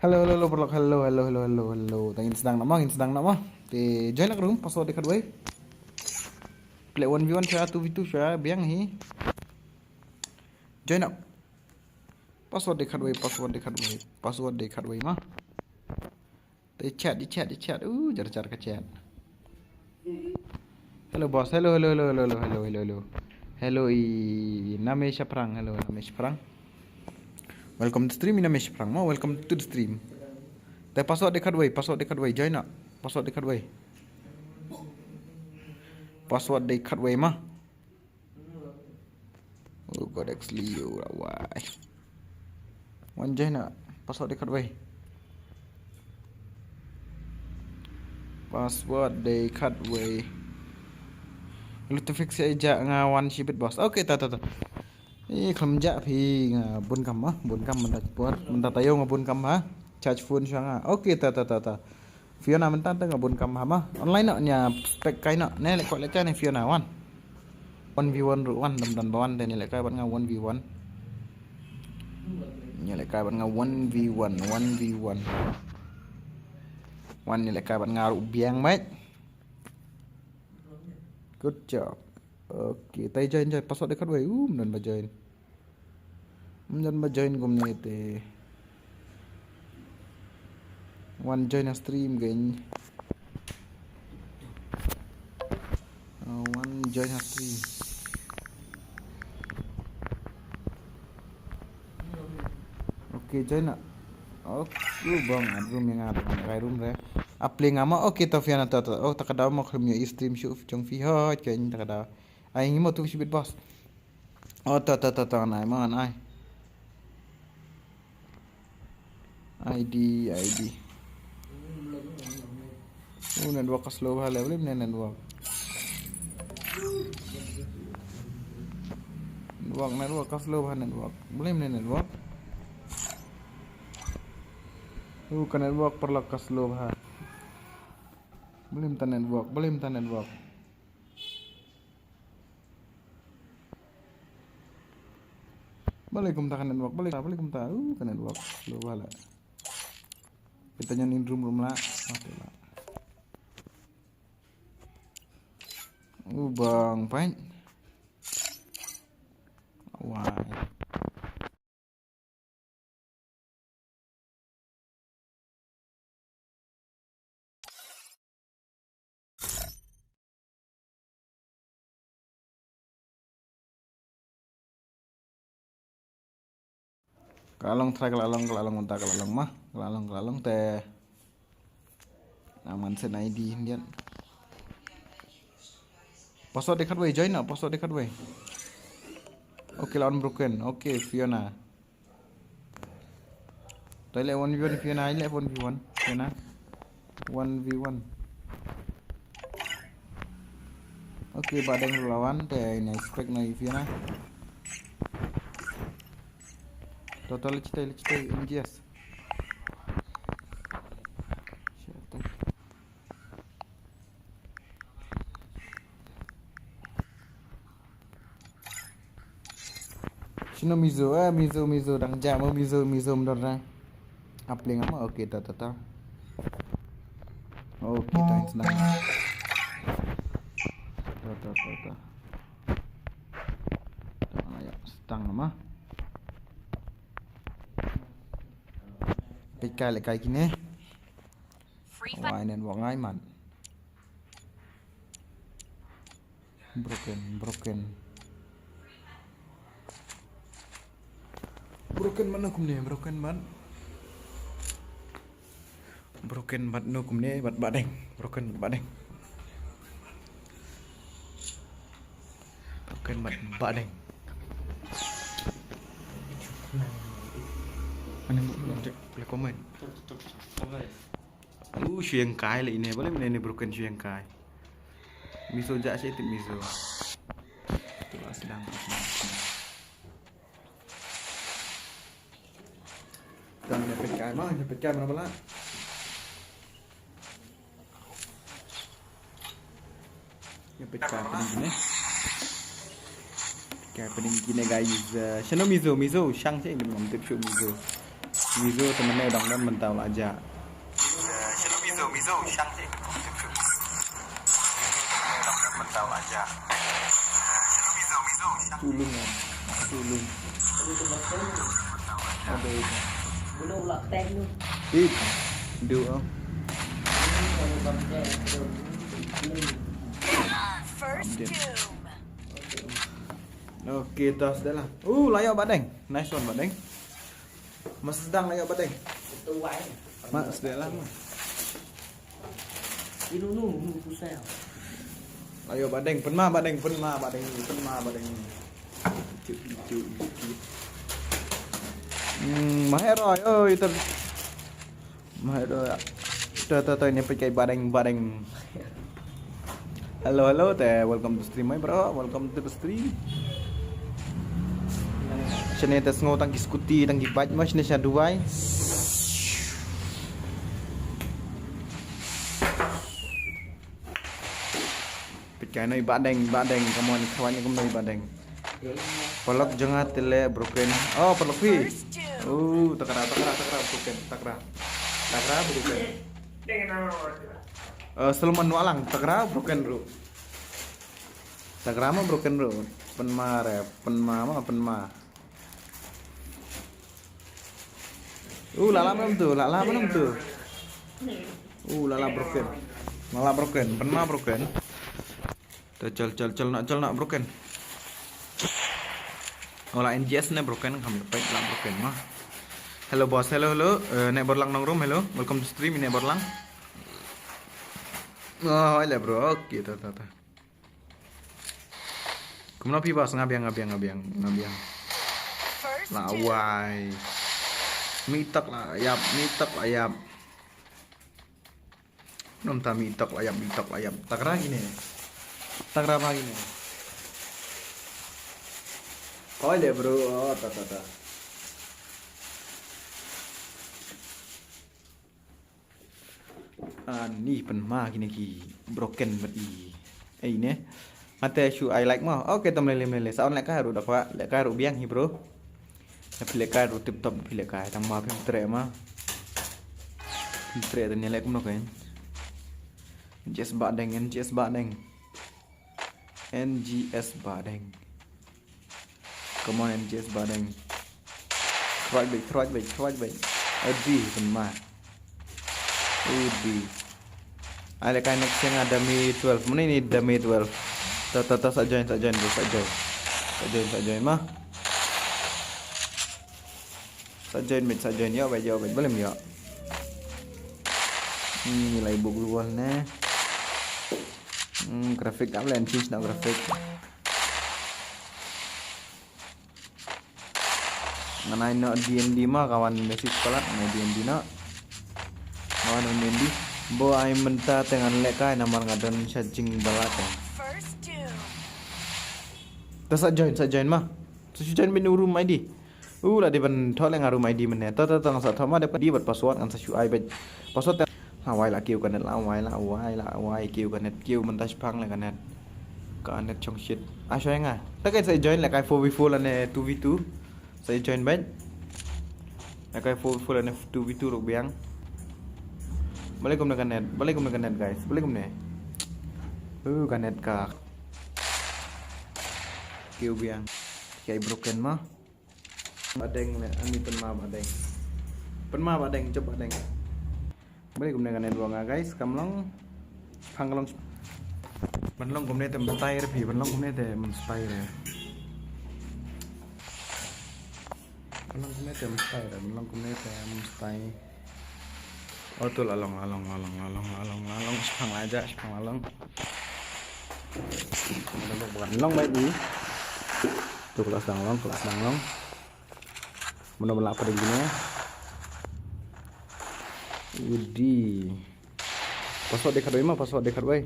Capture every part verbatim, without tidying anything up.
Hello, hello, hello, paralok. Hello, hello, hello, hello, hello. Tang ngin sdang noh mo, ngin sdang noh mo. Te join noh ka room, password dei khatwei. Peit one v one sha, two v two sha, biang hi. Join noh. Password dei khatwei, password dei khatwei, password dei khatwei mo. Te chat, i chat, i chat. Uh, jar jar ka chat. Hello boss. Hello, hello, hello, hello, hello, hello, hello, hello. Hello i Namesh Phrang. Hello Namesh Phrang. Welcome to stream i Namesh Phrang mo. Welcome to the stream. Te password dei khatwei, password dei khatwei. Join noh. Password dei khatwei. Password dei khatwei mo. Oh god, actually you are why. Wan join noh. Password dei khatwei. Password dei khatwei. Lu te fix ïa ja nga wan shibit boss. Okay, ta ta ta. Eh, khlem ja phi nga bun kam mo, bun kam mynta por, mynta taïew nga bun kam ha. Charge phone sha nga. Okay, ta ta ta ta. Fiona mynta te nga bun kam ha mo. Online noh, nia spec kai noh. Ne leh kwah leh kai ne Fiona wan. One v one ruh wan, dam dam ba wan te ne leh kai bad nga one v one. Ne leh kai bad nga one v one, one v one. Wan ne leh kai bad nga ruh biang mate. Good job. Okay, tai join join password dei khatwei. Um, don ba join. Ym don ba join kumne te. Wan join a stream kein. Uh, wan join a stream. Okay, join noh. Okay, bang, a room ïa nga, a room re. A plie nga mo, okay, ta Fiona ta ta. Oh, ta ka daw mo khlem ïoh i stream shuh jong phi hooid kein ta ka daw. Ai ngi mo tu shibit boss. Oh, ta ta ta ta nai mo nai. I D, I D. Oh, network ka slow bha le, balei ne network. Network, network ka slow bha network. Balei ne network. Oh, ka network paralok ka slow bha. Balei ta network, balei ta network. Balei kumta ka network, balei, balei kumta, uh, ka network slow bha la. Kita nyan in room room la. Mati la. Uh, bang pain. Wai. Ka la long try, ka la long, ka la long mynta, ka la long ma, ka la long, ka la long te. Nang man sen I D Indian. Password dei khatwei, join na, password dei khatwei. Okay, la unbroken. Okay, Fiona. Toilet one v one, Fiona, I left one v one. Fiona. One v one. Okay, ba deng lawan te ini expect na Fiona. Total lechite, lechite, N G S. Shino Mizo, eh, Mizo, Mizo, dang ja mo Mizo, Mizo mdor na. Apling ama, okay, ta, ta, ta. Okay, ta, it's nice. Ta, ta, ta, ta. Ta, ya, stang nama. Pika le kai kine. Wai nen wa ngai man. Broken, broken. Broken man no kumne, broken man. Broken man no kumne, bat badeng. Broken bat badeng. Broken bat badeng. Mana mu cek boleh komen. Uh, shu ïeng kai la ine, balei mynne ne broken shu ïeng kai. Mizo ja shi tip Mizo. Tu la sedang. Tang ïa peit kai ma, ïa peit kai mana bala. Ïa peit kai pening kine. Kai pening kine guys. Uh, shano Mizo, Mizo, shang shi ngam tip shu Mizo. Mizo te mynne dang don mynta la ja. Tulung, tulung. Ada itu. It, do. First doom. Okay, tas dah lah. Uh, layo badeng. Nice one badeng. Mas sedang layo badeng. Mas sedang lah. Inu nu nu kusel. Layo badeng, pynma badeng, pynma badeng, pynma badeng. Cuk, cuk, cuk. Hmm, mahero, oi, ter. Mahero. Tuh, tuh, tuh, ini pakai badeng, badeng. Hello, hello, te welcome to stream, my bro. Welcome to the stream. Shane te sngo tang ki scooty, tang ki bike, mas ne sha Dubai. Pit kai noi badeng, badeng, come on, kawan ni kum noi badeng. Palok janga tele broken. Oh, palok pi. Oh, takra, takra, takra, broken, takra. Takra, broken. Eh, Solomon Walang, takra broken ru. Takra ma broken ru. Penma re, penma ma, penma. Uh, lala mana tu? Lala mana tu? Uh, lala broken. Lala broken, penma broken. Te chal, chal, chal nak, chal nak broken. Ola N G S ne broken, kami pek la broken ma. Hello boss, hello, hello. Eh, Nek Borlang nongrum, hello. Welcome to stream, Nek Borlang. Oh, hello bro. Okay, ta, ta, ta. Kumno phi bas, nga biang, nga biang, nga biang, nga biang. La wai. Mi tak la yap, mi tak la yap. Nom ta mi tak la yap, mi tak la yap. Takra gine. Takra ba gine. Oi le bro, oh, ta, ta, ta. Ani penma kine ki broken bad i. Ei ne. Mate shu ai like mo. Okay, tam lele lele. Sa on lehkai ruh da kwa. Lehkai ruh biang hi bro. Phi lehkai ruh tip top phi lehkai tang ma phi tre ma. Phi tre dan leh kumno kan. N G S badeng, N G S badeng. N G S badeng. Come on, N G S badeng. Khrwaj beit, khrwaj beit, khrwaj beit. Odi, penma. Odi. Ai lehkai next yang ada Mi twelve. Mana ini ada Mi twelve? Ta, ta, ta, sa join, sa join, bro, sa join. Sa join, sa join, ma. Sa join, beit, sa join, yo, beit, yo, beit, boleh, yo. Hmm, nilai buk luar ne. Hmm, grafik tak boleh, change nak grafik. Ngan ai noh D N D ma, kawan message palat noh D N D noh. Kawan D N D. Bo ai mynta te ngan lehkai namar nga don sha jingbalat te. First doom. Te sa join, sa join ma. Sa shu join bin u room I D. U la dei ban thoh leh nga room I D mynne. To, to, to, ngan sa thoh ma dei ban di bad password ngan sa shu ai bad password te. La wai la kiew ka net, la wai, la wai, la wai kiew ka net, kiew mynta shipang leh ka net. Ka net chong shit. A shoi nga. Ta kai sa join lehkai four v four lane two v two. Sa join bad. Lehkai four v four lane two v two ruh biang. Balei kumne ka net, balei kumne ka net guys, balei kumne. Uh, ka net ka. Kiew biang. Kai broken ma. Badeng le, ani penma badeng. Penma badeng, jop badeng. Beri kumne kane dua nga guys, kam long. Pang long. Ban long kumne te myntai re phi, ban long kumne te myntai re. Ban long kumne te myntai re, ban long kumne te myntai. Oh, tu la long, la long, la long, la long, la long, la long. Shipang la ja, shipang la long. Ban long bai ni. Tu kelas dang long, kelas dang long. Mano ban lah pdeng kine. Udi. Password dei khat wei ma, password dei khat wei.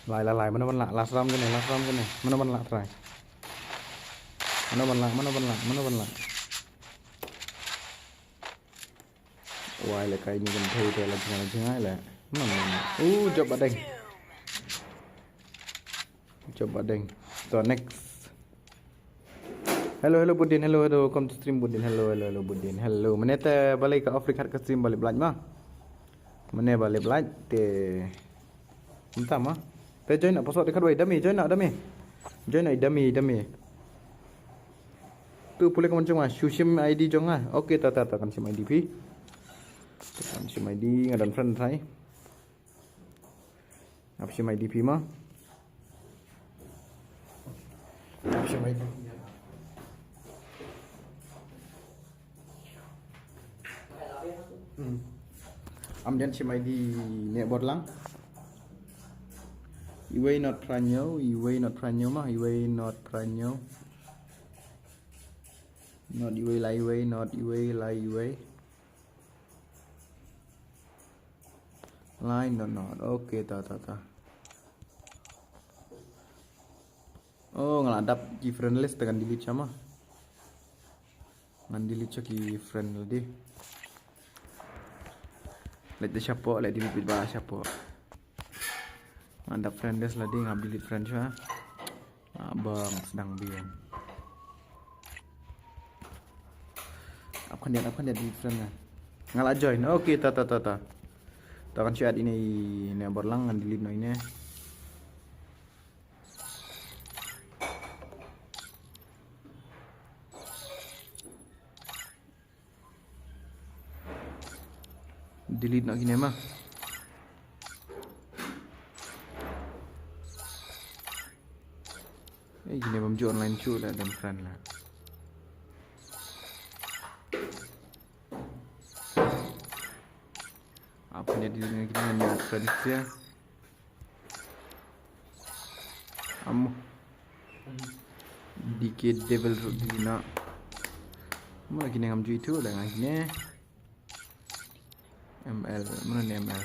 Lai, lai, lai, mano ban lah, last round kine, last round kine. Mano ban lah try. Mano ban lah, mano ban lah, mano ban lah. Wai le kai ni kan thei te la jingai, la jingai le. Mano ban lah. Uh, jop badeng. Jop badeng. To next. Hello, hello, Budin. Hello, hello. Welcome to stream, Budin. Hello, hello, hello, Budin. Hello. Mynne te balei ka off ri khat ka stream balei blaj ma. Mynne balei blaj te. Mynta ma. Te join na, pasok de khat wei. Dami, join na, dami. Join na, dami, dami. Tu pule ka mon jong ma. Shu shim I D jong nga. Okay, ta, ta, ta, kan shim I D phi. Kan shim I D, nga don friend trai. Ap shim I D phi ma. Ap shim I D. Hmm. Am jan shim I D ne bor lang. Iwei not pranyo, iwei not pranyo ma, iwei not pranyo. Not iwei la iwei, not iwei la iwei. Line dot not. Okay, ta, ta, ta. Oh, nga la dap ki friend list te ngan delete sha ma. Ngan delete sha ki friend lade. Leit te shapoh, leit delete bit ba shapoh. Nga dap friend list lade, nga delete friend sha. Ah, bang sdang biang. Ap khyndiat, ap khyndiat delete friend nga. Nga la join. Okay, ta, ta, ta, ta. Ta kan shu add ine, ine bor lang ngan delete noh ine. Delete noh kine ma. Eh, kine bym ju online shuh la, don friend la. Ap khyndiat delete noh kine, ngan add friend ïa. Amo. D K Devil Road di na. Mo lagi nang amju itu dah ngan kine. M L, mana ni M L?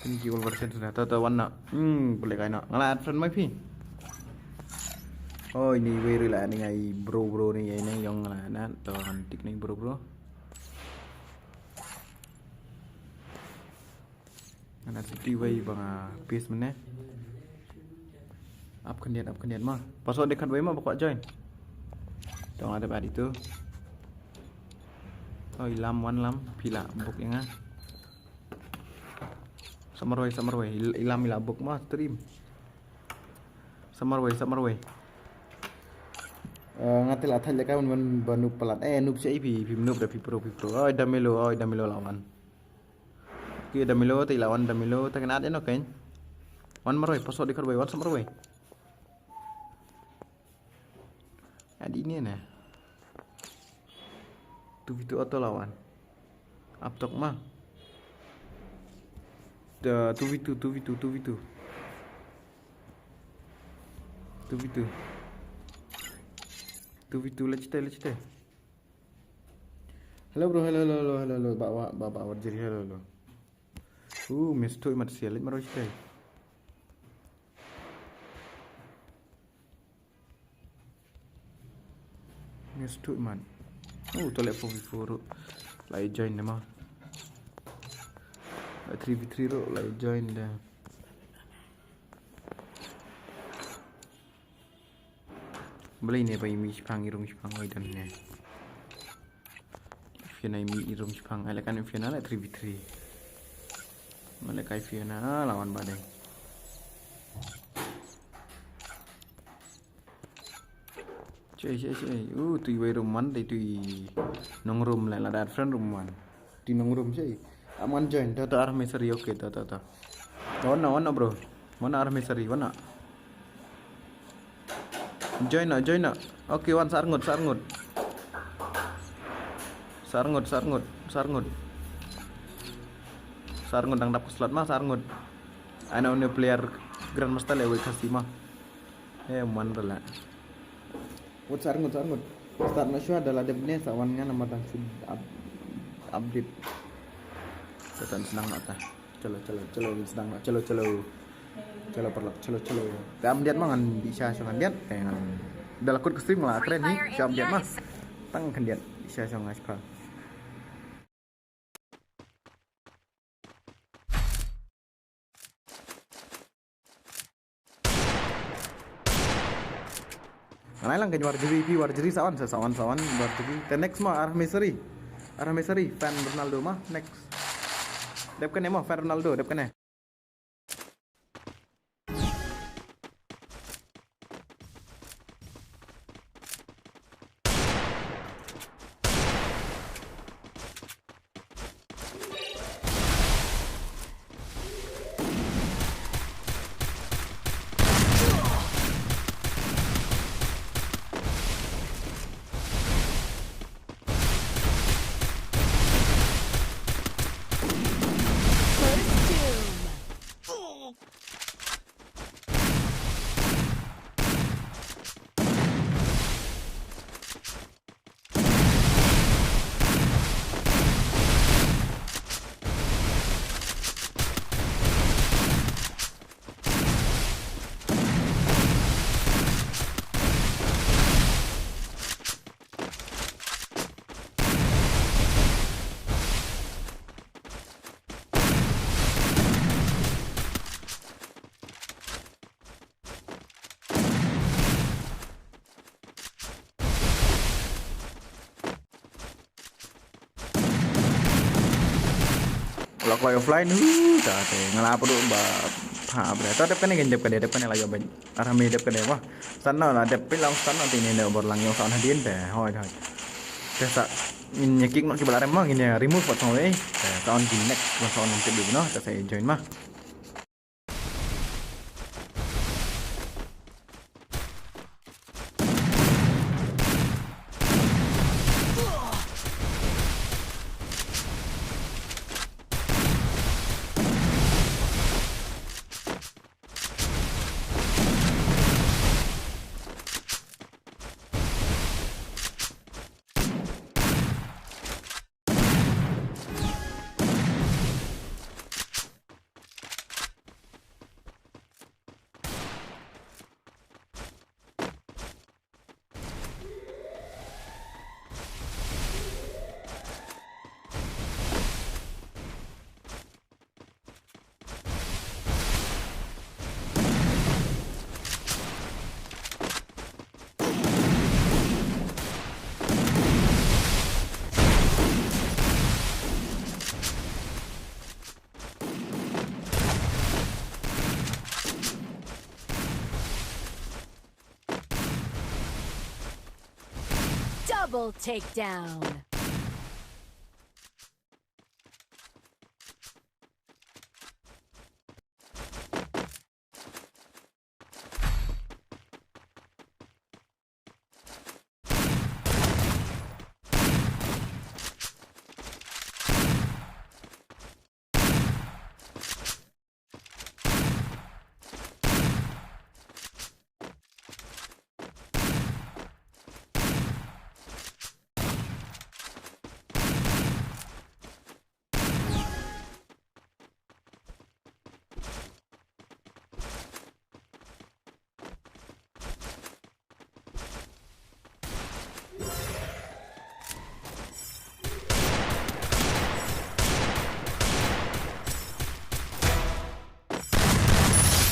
Ini ki all version sudah. Tahu tahu warna. Hmm, boleh kaina. Nga la add friend mai phi. Oh, ini wei ri la ni ngai bro bro ni, ini yang la na. Tahu kan tik ni bro bro. Nga la siti wei ba nga paste mynne. Ap khyndiat, ap khyndiat ma. Password de khat wei ma ba kwah join. To nga dep add itu. Oh, i Lam, wan Lam, phi la book ïa nga. Sa marwei, sa marwei, i, i Lam i la book ma stream. Sa marwei, sa marwei. Eh, nga te la thait lehkai wan wan ba noob palat. Eh, noob sha i phi, phi noob da phi pro, phi pro. Oi, da Melo, oi, da Melo la wan. Ki da Melo te i la wan, da Melo te kane add ïa no kein. Wan marwei, password de khat wei, wan sa marwei. Add ine ne. Two v two auto la wan. Ap tok ma. Da two v two, two v two, two v two. Two v two. Two v two, let's stay, let's stay. Hello bro, hello, hello, hello, hello, hello. Ba, ba, ba, ba, wat jeri, hello, hello. Uh, miss tu imat sial, lit marwei stay. Miss tu imat. Oh, to leh four v four ruh. Lai join deh ma. Lai three v three ruh, lai join deh. Balei ne ba i mih shiphang, i rung shiphang, oi don ne. Fiona i mih i rung shiphang, ai leh kan Fiona leh three v three. Ma leh kai Fiona, ah, la wan ba dei. Chei, chei, chei. Uh, tu iwei room one, dei tu i nong room leh, la dat friend room one. Ti nong room sei. Aman join, ta, ta, army sari, okay, ta, ta, ta. Wan na, wan na, bro. Wan na, army sari, wan na. Join na, join na. Okay, wan, sar ngut, sar ngut. Sar ngut, sar ngut, sar ngut. Sar ngut, dang dap ka slot ma, sar ngut. Ai na une player Grandmaster leh wei khasi ma. Eh, man rala. Ngut sar ngut, sar ngut. Start na shuwa da la dep ne sa wan nga namar dang shu up-, update. Sa tan sdang na ta. Chalo, chalo, chalo, sdang na. Chalo, chalo. Chalo paralok, chalo, chalo. Te am diat ma ngan di sha sha ngan diat. Te ngan da la kut ka stream la kren hi, sha am diat ma. Tang kan diat di sha sha ngan sha. Nai lang kan Warjri, phi Warjri sa on, sa on, sa on, Warjri. Te next mo, Arhami Sari. Arhami Sari, fan Ronaldo mo, next. Dep kane mo, fan Ronaldo, dep kane. Lok lai offline, hu, ta te, nga la pdu ba, ha, bre. Ta dep kane, dep kane, dep kane la ïoh ban. Arhami dep kane, wah. Stun noh la, dep pynlong stun noh, te ne, ne, bor lang ïoh sa on hadien te, hoi, hoi. Te sa, ngin ïa kick noh ki ba la rem mo, ngin ïa remove bad song wei. Te sa on ki next, bad song on ki dei noh, te sa join mo. Double takedown.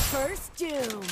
First Doom.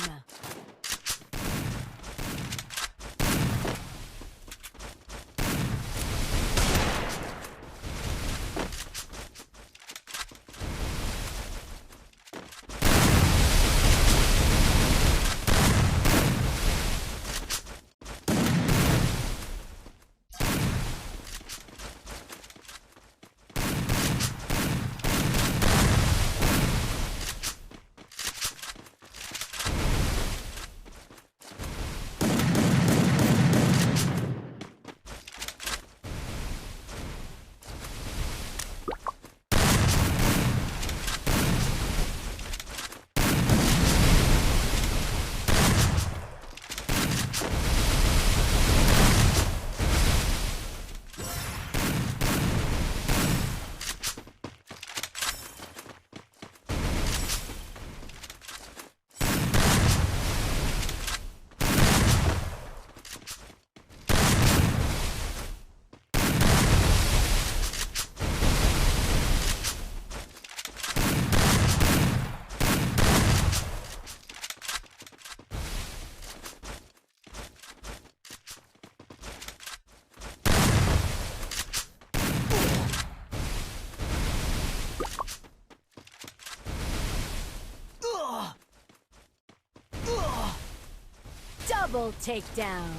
Double takedown.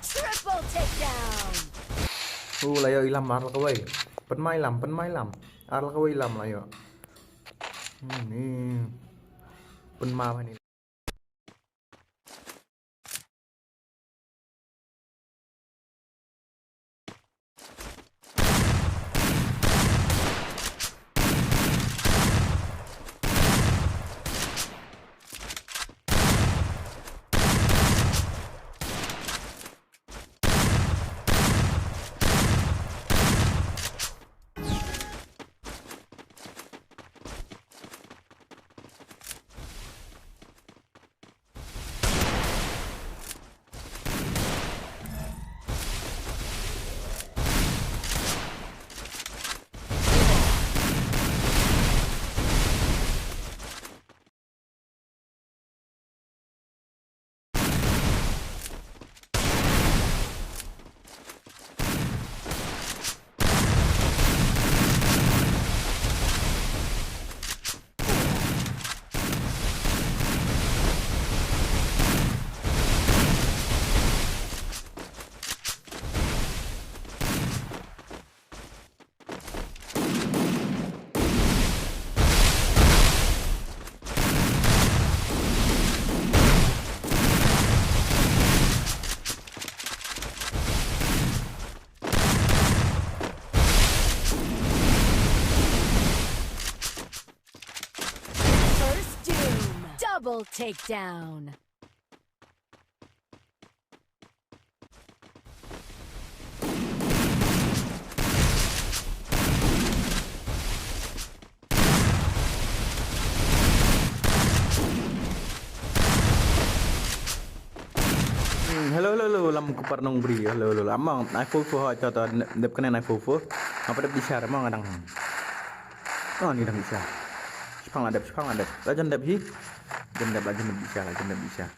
Triple takedown. U la ïoh i lam ar la kawei. Pynma i lam, pynma i lam. Ar la kawei i lam la ïoh. Hmm, ni. Pynma bha ni. First Doom. Double takedown. Hmm, hello, hello, hello, lam ku par nong bri, hello, hello, hello. Among, ai full full hoi, to, to, dep kane ai full full. Apa dep bishar, among adang. Oh, ni dang bishar. Shipang la dep, shipang la dep. La jan dep hi. Jan dep, la jan dep bishar, la jan dep bishar.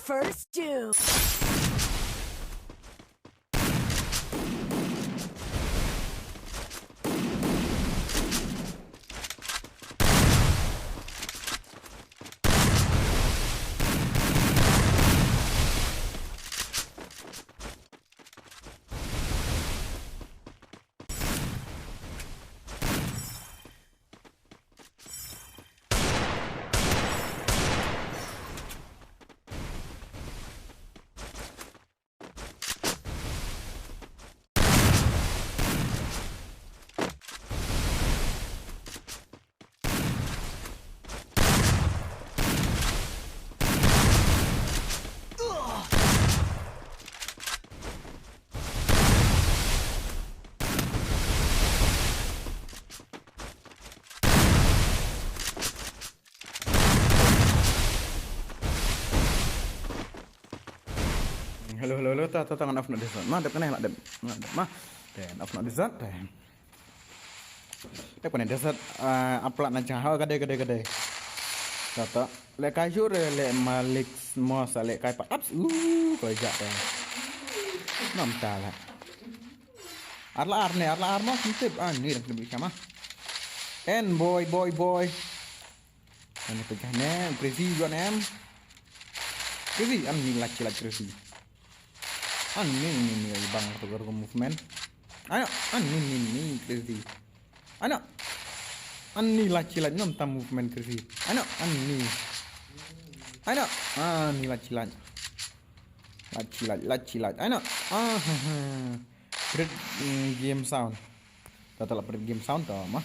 First Doom. Hello, hello, hello. Ta, ta, ta, ngan off noh desert. Ma, dep kane lah dep. Ngan dep ma. Te, off noh desert te. Dep kane desert, ah, upload na jang. Ha, ka dei, ka dei, ka dei. Tata. Leh kai shuh re, leh malik mos, leh kai pa ups. Uh, ko ja ta. Nam ta la. Ar la ar ne, ar la ar mos tip. Ah, ni dah kena beli sama. En boy, boy, boy. Ani pegah ne, crazy wan em. Crazy, ani lach lach crazy. Ani ni ni bang tu movement. Ayo, ani ni ni crazy. Ayo. Ani lach lach nom tam movement crazy. Ayo, ani. Ayo, ani lach lach. Lach lach, lach lach. Ayo. Ah, ha, ha. Great, mm, game sound. Tata la pret game sound ta ma.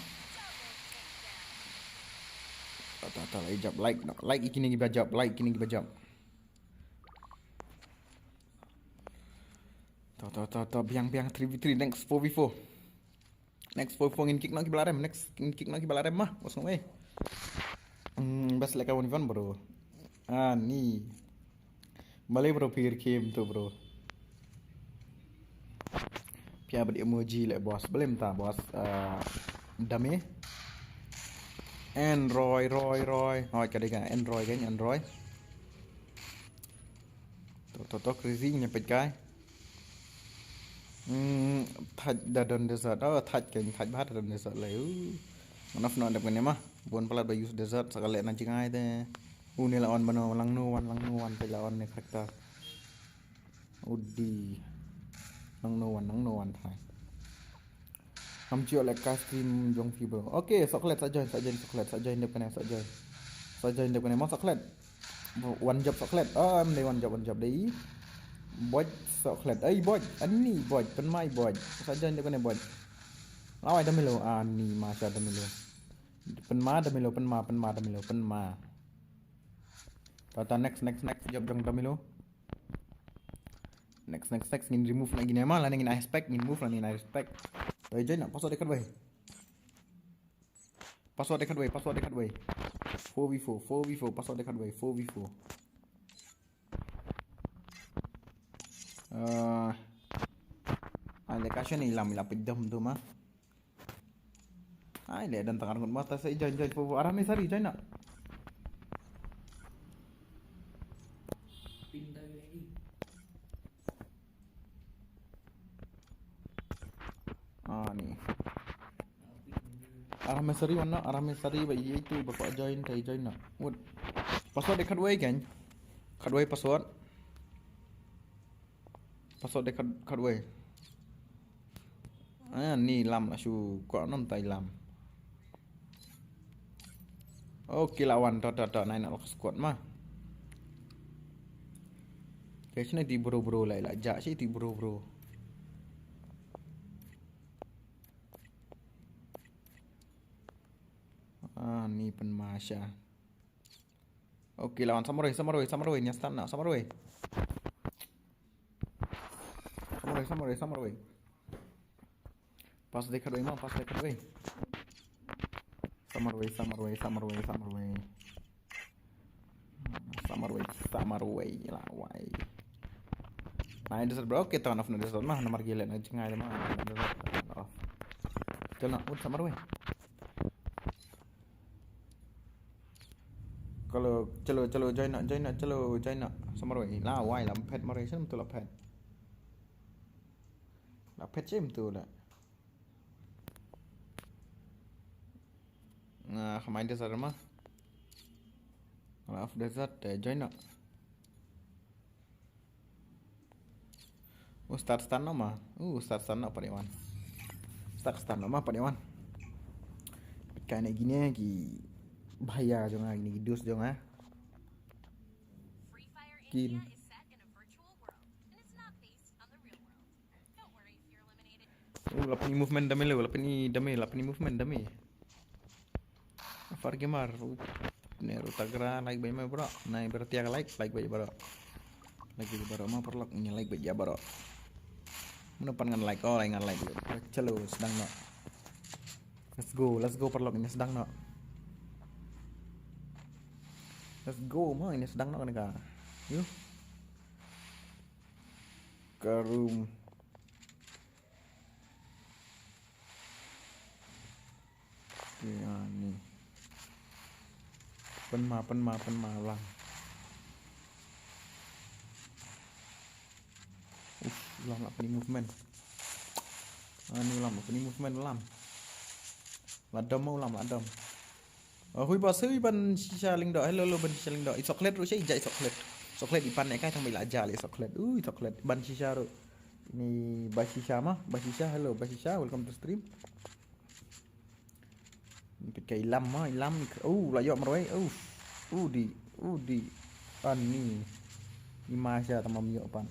Tata la ijab like, no. Like ikini ki bajab, like ikini ki bajab. Tata tata biang biang three v three, next four v four. Next four v four ngin kick no ki balarem, next ngin kick no ki balarem ma. Bos ngwe. Hmm, bas leka one v one bro. Ah, ni. Bale bro pir kim tu bro. Pia bad emoji le bos. Bale mta bos. Ah, dame. En Roy, Roy, Roy. Hoi ka dega en Roy kan, en Roy. To to to crazy nya pet kai. Hmm, thaj da don desert. Oh, thaj kan thaj ba da don desert le. Uh. Manaf no dep kan ma. Bon palat ba use desert sa ka le na jingai te. Une la on bano lang no wan, lang no wan te la on ne character. Udi. Nang no wan, nang no wan thai. Am jio le ka stream jong phi bro. Okay, chocolate sa join, sa join chocolate, sa join dep kane, sa join. Sa join dep kane mo chocolate. One job chocolate. Ah, am dei one job, one job dei. Boj chocolate. Ai boj, ani boj, pen mai boj. Sa join dep kane boj. Lawai damilo, ani ma sa damilo. Pen ma damilo, pen ma, pen ma damilo, pen ma. Tata next, next, next job jong damilo. Next, next, next ngin remove na gine ma, lane ngin aspect, ngin move lane ngin aspect. Oi join na, password dekat wei. Password dekat wei, password dekat wei. Four v four, four v four, password dekat wei, four v four. Eh, ah, le kasih ni lam ila pidam tu ma. Ai le dan tangan ngut mata sa join join four v four. Arah me sari join na. Ah ni. Arah me sari wan na, arah me sari ba ye tu ba ko join tai join na. Wut. Password dekat wei kan. Kat wei password. Password dekat kat wei. Ah, ni lam la shu ko nom tai lam. Okay, lawan to to to nai na lok squad ma. Ke sini ti bro bro lai la ja si ti bro bro. Ah, ni pen masha. Okay, lawan Samarwei, Samarwei, Samarwei, nya start na, Samarwei. Samarwei, Samarwei, Samarwei. Pas dekat wei ma, pas dekat wei. Samarwei, Samarwei, Samarwei, Samarwei. Samarwei, Samarwei, lawai. Nah, ini bro, kita on off na desert mah, nomor gila na jingai mah. Off. Chalo, ut Samarwei. Kalau chalo chalo join na join na chalo join na Samarwei. Lawai lam phet Marwei sini betul la phet. La phet sini betul la. Nah, kemai desert mah. Kalau off desert, eh, join na. Uh, start start no ma. Uh, start start no pa dewan. Start start no ma pa dewan. Kai ne gine ki bhaiya jong nga, gine ki dus jong nga. Kin. Uh, la pyni movement dame lo, la pyni dame, la pyni movement dame. Far Gamer, uh, ne ru tagra, like bha ma bro. Nai bertia like, like bha bro. Like bha bro ma paralok, ngi like bha bro. Mano pan ngan like, oh ngan like. Chalo sdang no. Let's go, let's go paralok, ngi sdang no. Let's go ma, ngi sdang no kan ka. Yu. Karum. Okey, ha ni. Pynma, pynma, pynma, u lam. Uf, u lam la pynïa movement. Ani u lam la pynïa movement u lam. La dom u lam, la dom. Oh, hui boss, hui Ban Shisha Lyngdoh. Hello, hello, Ban Shisha Lyngdoh. I chocolate ruh shi, i ja i chocolate. Chocolate i pan ne kai tang ba i la ja i chocolate. Ui, chocolate. Ban Shisha ruh. Ni Ba Shisha ma, Ba Shisha, hello, Ba Shisha, welcome to stream. Ni peit ka i lam ma, i lam, oh, la ïoh marwei, uf, u di, u di, ani, i ma sha tang ba ym ïoh pat.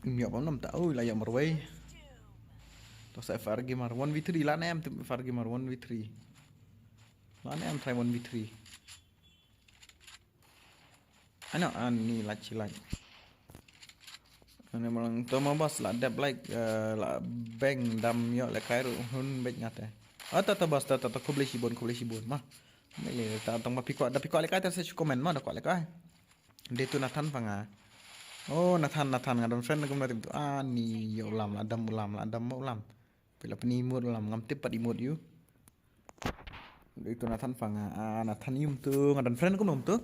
Ym ïoh pat nam ta, oh, la ïoh marwei. To sa F R Gamer, one v three, la ne em, F R Gamer, one v three. La ne em, try one v three. Ano, ani la chi like. Ani malang to ma boss la dep like, eh, la beng dam ïoh le kai ruh hun beit ngate. Ata ta boss ta ta ta khublei shibun khublei shibun ma. Ni le ta tang ba phi kwah da phi kwah le kai ta sa shu comment ma da kwah le kai. Dei tu Nathan pa nga. Oh Nathan Nathan nga don friend kum na tim tu. Ani ïoh u lam la dam u lam la dam u lam. Phi la pynïa mut u lam ngam tip pat i mut ïoh. Itu Nathan pa nga, ah, Nathan ïum tu, nga don friend kum ïum tu.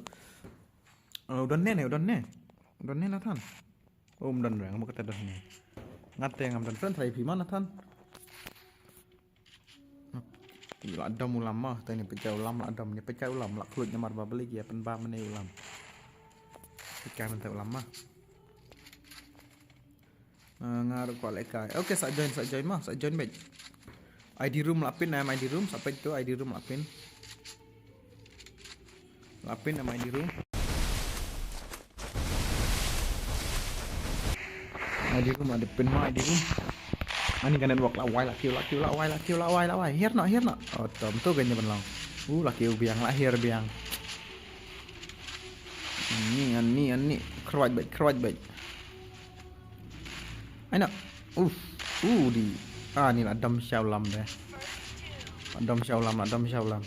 Ah, u don ne ne, u don ne. U don ne Nathan. Oh, um don re, ngam kata don ne. Ngate ngam don friend, try phi ma Nathan. Ïa la dom u lam ma, te ne pynjah u lam la dom, ne pynjah u lam la khluit namar ba beli ïa pynba mane u lam. Pynjah mynta u lam ma. Ah, nga ruh kwah lehkai. Okay, sa join, sa join ma, sa join beit. I D room la pyn, em I D room, sa peit tu I D room la pyn. La pyn em I D room. I D room la pyn ma I D room. Ani ka network la wai la kiew la kiew la wai la kiew la wai la wai. Hiar noh, hiar noh. Oh, tom tu kan jaban long. Uh, la kiew biang, la hiar biang. Ani, ani, ani. Kruat beit, kruat beit. Ai na. Uf. Uh, di. Ah, ni la dam sha u lam de. La dam sha u lam, la dam sha u lam.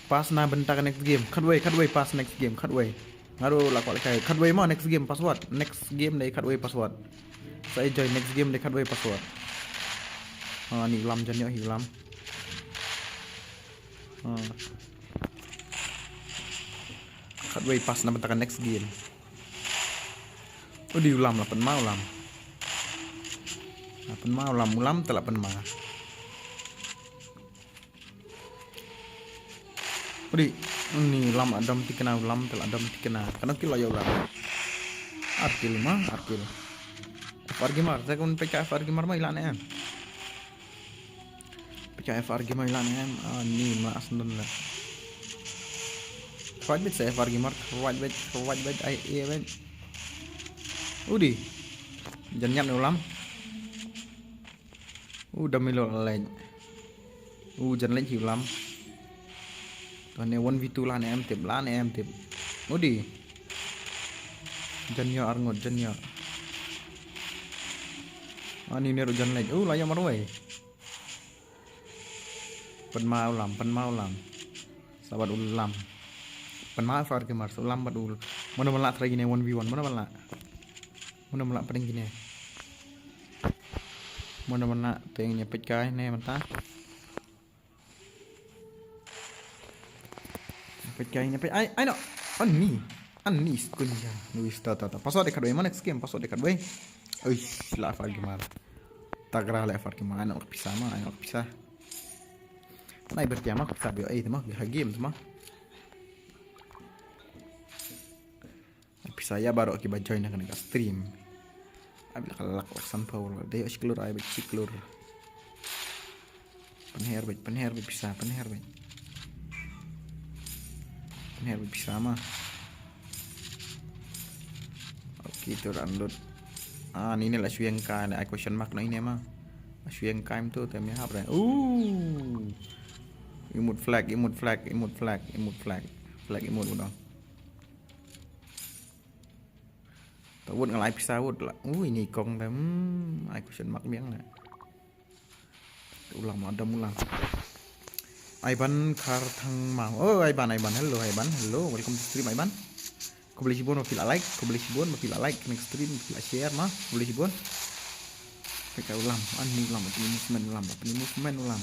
Pass na bynta ka next game. Khatwei, khatwei pass next game, khatwei. Nga ruh la kwah lehkai. Khatwei ma next game password. Next game dei khatwei password. Sa join next game dei khatwei password. Ah, ni u lam jan ïoh hi u lam. Ah. Khatwei pass na bynta ka next game. Udi u lam la pynma u lam. La pynma u lam, u lam te la pynma. Udi, ni u lam la dam tikna, u lam te la dam tikna. Katno kill la ïoh u lam. Ar kill ma, ar kill. F R Gamer, sa kun peit ka F R Gamer ma i la ne em. Peit ka F R Gamer i la ne em. Ah, ni ma as ndon la. Kruat beit sa F R Gamer, kruat beit, kruat beit, ai e beit. Udi. Jan ñiat ne u lam. U da milo la leit. U jan leit hi u lam. To ne one v two la ne em tip, la ne em tip. Udi. Jan ïoh ar ngut, jan ïoh. Ani ne ruh jan leit. U la ïoh marwei. Pynma u lam, pynma u lam. Sa bad u lam. Pynma F R Gamer, sa u lam bad u. Mano ban lah try kine one v one, mano ban lah. Mano ban lah pdeng kine. Mano ban lah pdeng kine peit kai ne mynta. Peit kai ne peit ai, ai no. Ani. Ani skun ja. Nui sta ta ta. Password dei khatwei ma next game, password dei khatwei. Uish, la F R Gamer. Tagra la F R Gamer, ai no ka pisa ma, ai no ka pisa. Nai bertia ma, ka pisa bio ai ma, ha game ma. Pisa ïa baroh kiba join na kane ka stream. Abi la ka lak lak san phaw la dei shi klur ai bad shi klur. Pynher bad, pynher bad pisa, pynher bad. Pynher bad pisa ma. Okay, to download. Ah, ni ne la shu ïeng kai, la ai question mark na ine ma. La shu ïeng kai to te me hap re. Ooh. Emote flag, emote flag, emote flag, emote flag. Flag emote udah. Ta wut nga la ai pisa wut la. Ui, ni kong te. Hmm, ai question mark biang la. U lam la dam u lam. Aiban Kharthangmao. Oh, Aiban, Aiban. Hello, Aiban. Hello, welcome to stream, Aiban. Khublei shibun ba phi la like, khublei shibun ba phi la like next stream, ba phi la share ma. Khublei shibun. Peit ka u lam, ani u lam, pynïa movement u lam, pynïa movement u lam.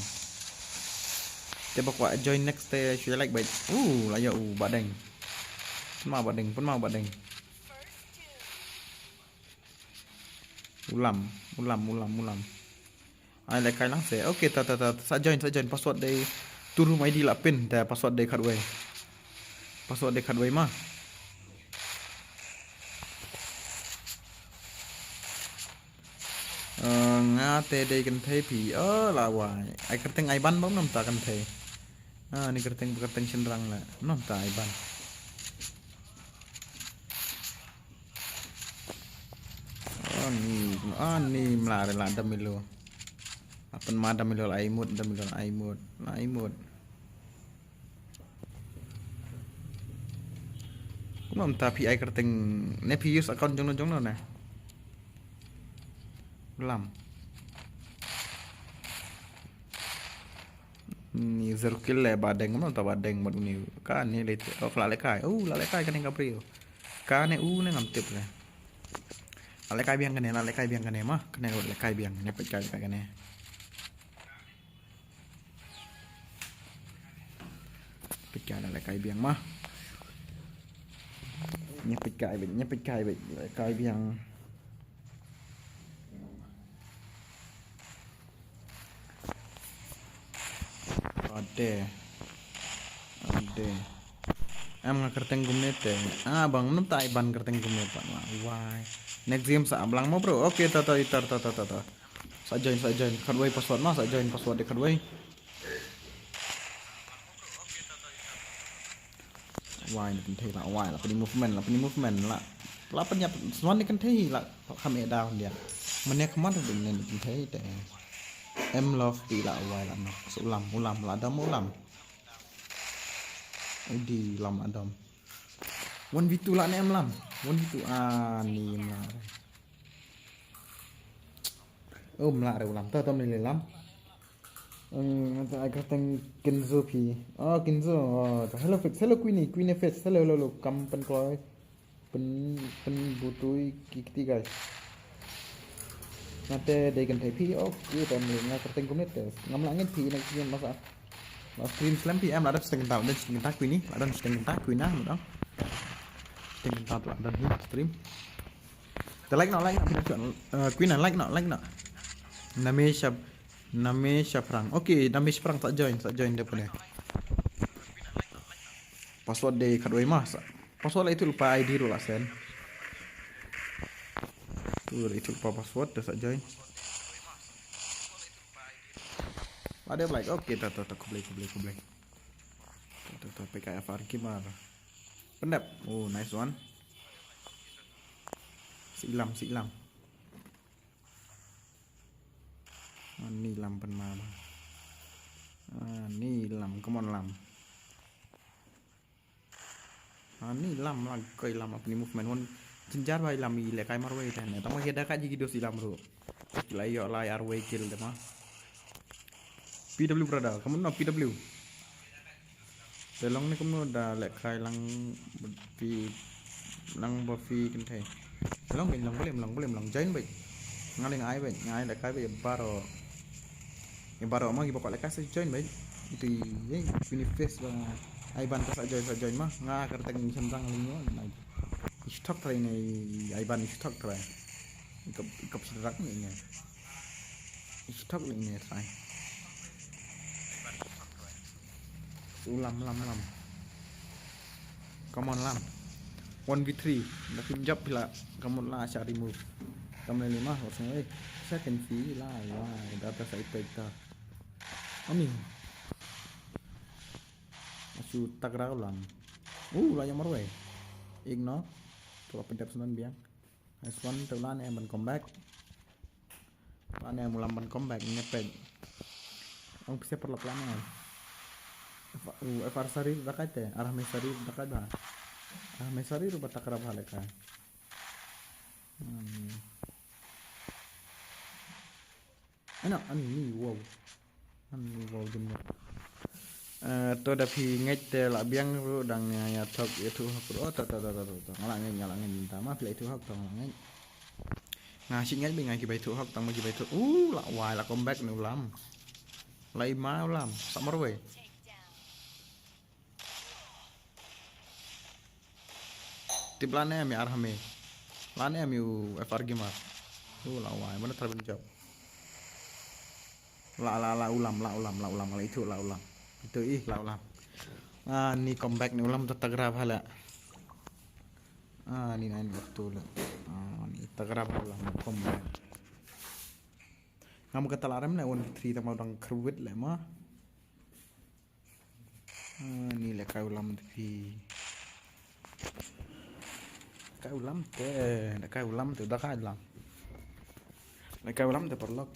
Te ba kwah join next te shu like bad. Uh, la ïa u Badeng. Pynma Badeng, pynma Badeng. U Lam, u Lam, u Lam, u Lam. Ai lehkai lang se. Okay, ta, ta, ta, sa join, sa join. Password dei two room I D la pin, ta password dei khatwei. Password dei khatwei ma. Eh, nga te dei kynthei phi. Oh, la wai. Ai kyrteng Aiban bam nam ta kynthei. Ah, ni kyrteng, kyrteng shynrang la. Nam ta Aiban. Oh, ni, oh, ni mla re la damilo. Apan ma damilo la imut, damilo la imut, la imut. Kumno mynta phi ai kyrteng ne phi use account jongno jongno ne? Lam. Ni zero kill le Badeng, kumno mynta Badeng bad uni. Kane le te, oh, la lehkai. Oh, la lehkai kane ka briew. Kane u ne ngam tip le. La lehkai biang kane, la lehkai biang kane ma. Kane la lehkai biang, ne peit kai kane. Peit kai la lehkai biang ma. Nya peit kai bad, nya peit kai bad, lehkai biang. Ade. Ade. Em nga kyrteng kumne te. Ah, bang, mynta Aiban kyrteng kumne pat. Wai. Next game sa blang mo, bro. Okay, ta, ta, ta, ta, ta, ta, ta. Sa join, sa join. Khatwei password ma, sa join password dei khatwei. Wai, na kynthei la, wai, la pynïa movement, la pynïa movement, la. La pynïa, swan ni kynthei, la, kham e down dia. Mane khmat dei na kynthei te. M love ti la, wai, la nok. Sa u Lam, u Lam, la dam, u Lam. Udi Lam la dam. One v two la ne em Lam. One v two, ah, ni em Lam. Oh, mla re u Lam. Ta, ta mla le Lam. Hmm, ta ai kyrteng Kinzo phi. Oh, Kinzo. Oh, ta hello Fitz. Hello Queenie. Queenie Fitz. Hello, hello, hello. Kam pynkloi. Pyn, pynbutoi ki kti guys. Nga te dei kynthei phi. Okay, ta mla nga kyrteng kumne te. Ngam lah ngeit phi na kti masa. La stream slem phi em la dang sdang kynta, dang sdang kynta Queenie. La dang sdang kynta Queenie na, dang. Sdang kynta la dang hi stream. Te like noh, like noh, phi dang shu, eh, Queen, like noh, like noh. Name Shap-, Name Shaphrang. Okay, Name Shaphrang sa join, sa join dei pune. Password dei khatwei ma sa. Password la itu lypa I D ruh la send. Tu itu lypa password te sa join. Ada like, okay, ta, ta, ta, khublei, khublei, khublei. Ta, ta, ta, P K F R Gamer. Pyndep. Oh, nice one. Silam, silam. Ah, ni Lam pynma. Ah, ni Lam, come on Lam. Ah, ni Lam la, koi Lam apni movement wan. Jynjar ba i Lam i lehkai marwei te ne. Tang ma ki da ka jigi dos i Lam ruh. Ki la ïoh lai arwei kill te ma. P W brother, come on, no, P W. Te long ne kumno da lehkai lang phi, lang ba phi kynthei. Te long, long blim, long blim, long join bad. Nga leng ai bad, nga ai lehkai bad, baroh. Ïa baroh ma kiba kwah lehkai sa join bad. Itu, eh, Queenie Fitz ba ai ban ka sa join, sa join ma. Nga kyrteng shynrang lyngngoh na. Ïa thok trai ne, ai ban ïa thok trai. Ikop, ikop shynrang ne ïa. Ïa thok ne ïa trai. U Lam, Lam, Lam. Come on, Lam. One v three. Da phim jop phi la. Come on la, sha remove. Kam le lima, what's my way? Second phi la, why? Data sa ipek ta. Ani. Asu takra u Lam. Uh, la ïa marwei. Ignore. Pura pyndep snan biang. Nice one, te u Lam ne em ban comeback. U Lam ne em, u Lam ban comeback, ne peit. Ong pisa paralok u Lam ne em. F-, u F R Sarir da kai te, arah me Sarir da kai ba. Arah me Sarir ba takra ba lehkai. Hmm. Ano, ani, wow. Ani, wow, jemur. Eh, to da phi ngeit te la biang ruh dang ïa, ïa thok, ïa thuh hok ruh. Oh, to, to, to, to, to, to. Nga la ngeit, nga la ngeit mynta ma phi la ïa thuh hok, to nga la ngeit. Nga shi ngeit bad nga ki bai thuh hok, tang ma ki bai thuh. Uh, la wai, la comeback ne u Lam. La i ma u Lam, sa marwei. Tip la ne mi ar hame. La ne mi u F R Gamer. U la wai, mana tarbin jawab. La, la, la ulam, la ulam, la ulam, la itu, la ulam. Itu ih, la ulam. Ah, ni comeback ni ulam tatagrab hala. Ah, ni nine waktu la. Ah, ni tagrab ulam comeback. Ngam kata larem le one three tama dang kerwit le ma. Ah, ni le kai ulam tepi. Kai ulam te, da kai ulam te, da kai ulam. Da kai ulam te perlok.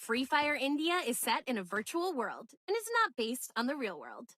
Free Fire India is set in a virtual world and is not based on the real world.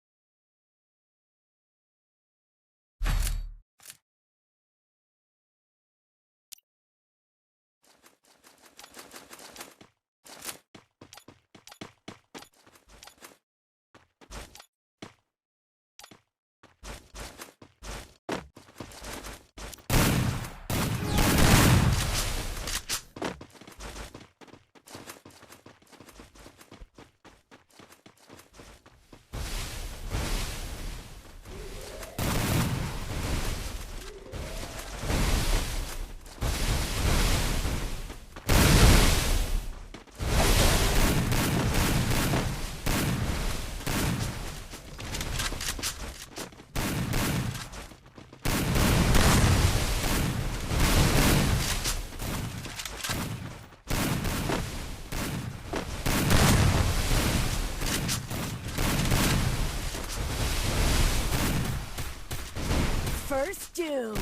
First Doom.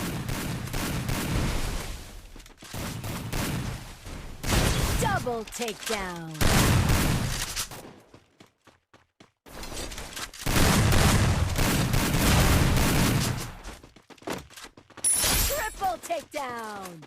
Double takedown. Triple takedown.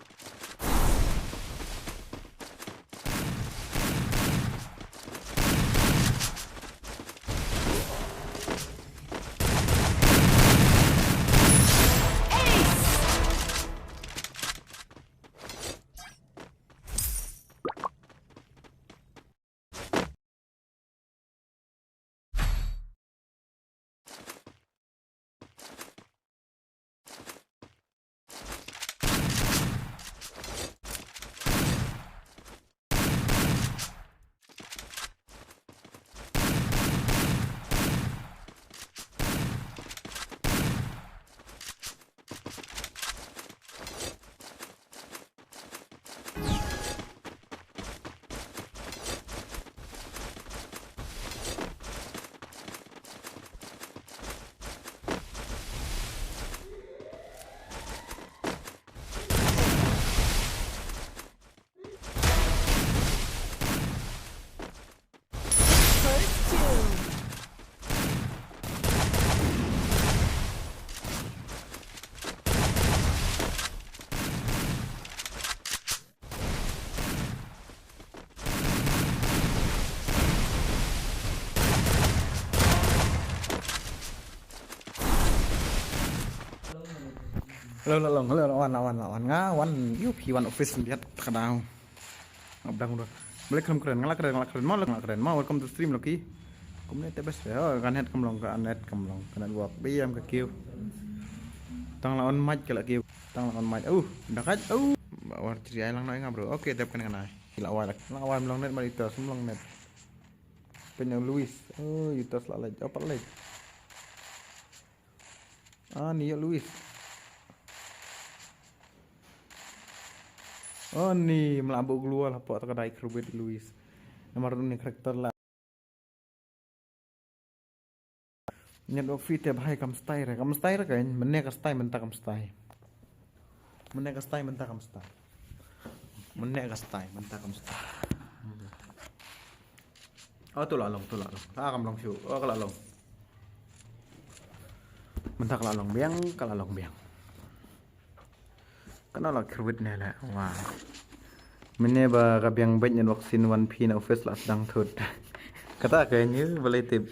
Hello, hello, hello, hello, wan, wan, wan, nga wan, U P wan office biat ka daw. Nga blang dah. Balik kem kren, ngelak kren, ngelak kren, mau ngelak kren, mau welcome to stream Loki. Kumne te best ya, oh, kan het kem long, kan het kem long, kan het work, biam ka kiew. Tang la on mic ka la kiew, tang la on mic, uh, dah kat, uh. Ba war ciri ai lang noi nga bro, okay, tep kan ngai. La wai lak, la wai mlong net, mari tos mlong net. Penyang Luis, oh, yu tos la lek, oh, pat lek. Ah, ni ïoh Luis. Oh, ni mla buk luar hapoh ta ka dai karbit Luis. Namar ni karakter la. Nyat ofi te bhai kam stai re, kam stai re kan, mene ka stai mynta kam stai. Mene ka stai mynta kam stai. Mene ka stai mynta kam stai. Oh, tu la long, tu la long. Ah, kam long shu. Oh, ka la long. Mynta ka la long biang, ka la long biang. Kana la kyrwit ne la. Wah. Mene ba ka biang beit nyen vaccine wan phi na office la sdang thut. Kata ka nyu balei tip.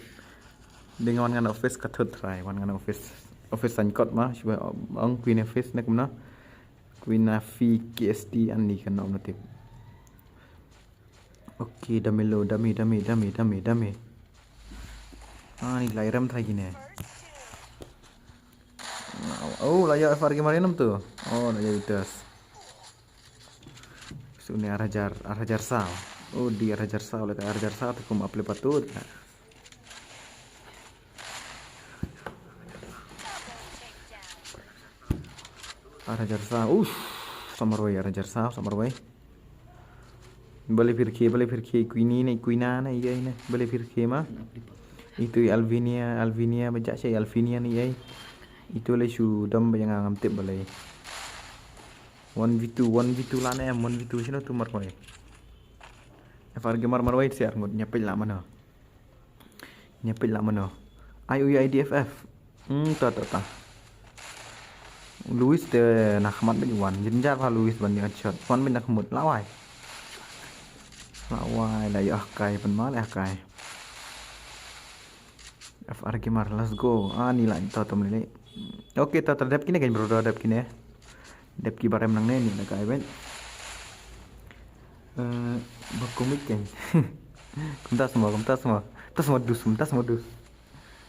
Ding wan ngan office ka thut trai, wan ngan office. Office san kot ma, shu ong queen office ne kumna. Queen na fi K S T an ni kan om na tip. Okay, dame lo, dame, dame, dame, dame, dame. Ah, ni lai ram trai gine. Oh, la ya F R G Marinum tu. Oh, la ya itas. Suni arhajar, arhajar saw. Oh, di arhajar saw, leka arhajar saw tu kum aple patut. Arhajar saw. Ush, samarwai, arhajar saw, samarwai. Bale phirkhe, bale phirkhe, kuini ne, kuina ne, iya ne, bale phirkhe ma. Itu i Alvinia, Alvinia, baja sha i Alvinia ne, iya. Itu le shu dom ba yang ngam tip bale. One v two, one v two la ne em, one v two sino tu marwai. F R G mar marwai siar ngut, nyapil la mana. Nyapit la mano. Ai ui I D F F. Hmm, ta ta ta. Luis te na khmat bit wan. Jinjar ha Luis ban ni shot. Wan bit na khmut lawai. Lawai la ya kai pen mal ya kai. F R Gamer, let's go. Ah, ni la ta tam lele. Okay, ta ta dep kine kan bro, ta dep kine. Dep ki barem nang ne ni na kai ben. Eh, ba komik kan. Kumta semua, kumta semua. Kumta semua dus, kumta semua dus.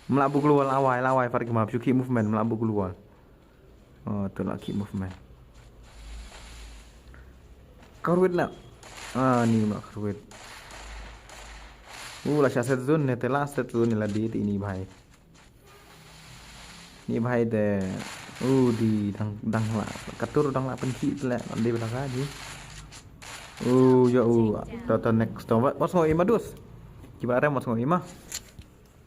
Mla bu keluar lawai, lawai Farid Kemar, shu keep movement, mla bu keluar. Oh, tu la keep movement. Kau ruit nak. Ah, ni mla kau ruit. Uh, la sha set zone ne, te la set zone ne la di te ini bhai. Ni bhai te, uh, di dang, dang la, katur dang la pynthi te la, di belakang di. Uh, yo, uh, to, to next, to, wat, wat sngo ima dus. Kiba rem wat sngo ima.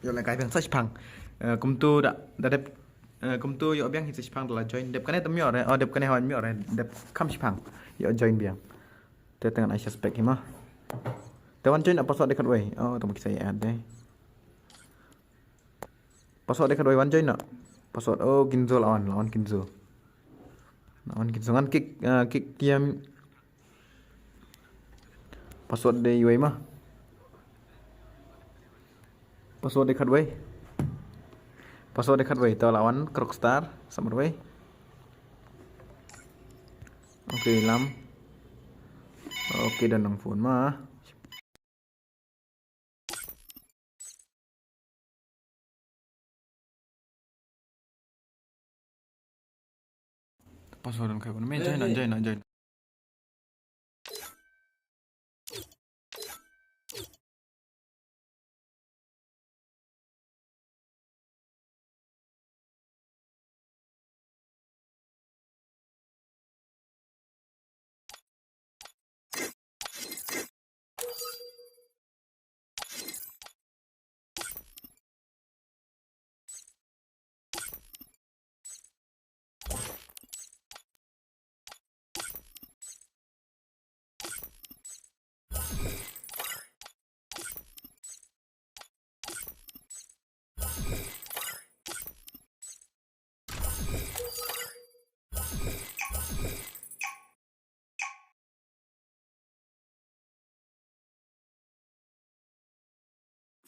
Yo, le kai biang sa shipang. Eh, kumtu da, da dep, eh, kumtu yo biang hi sa shipang da la join. Dep kane tem yo re, oh, dep kane hon yo re, dep kam shipang. Yo join biang. Te tengan ai suspect ima. Te wan join apa sot dekat wei. Oh, tama kisah ya deh. Password dei khat wei wan join noh. Password, oh, Kinzo la on, la on Kinzo. La on Kinzo ngan kick, ah, kick kiam. Password dei wei ma. Password dei khat wei. Password dei khat wei, to la on Crockstar, samar wei. Okay, lam. Okay, dan nang phone ma. Password lam kai pun. Join, join, join.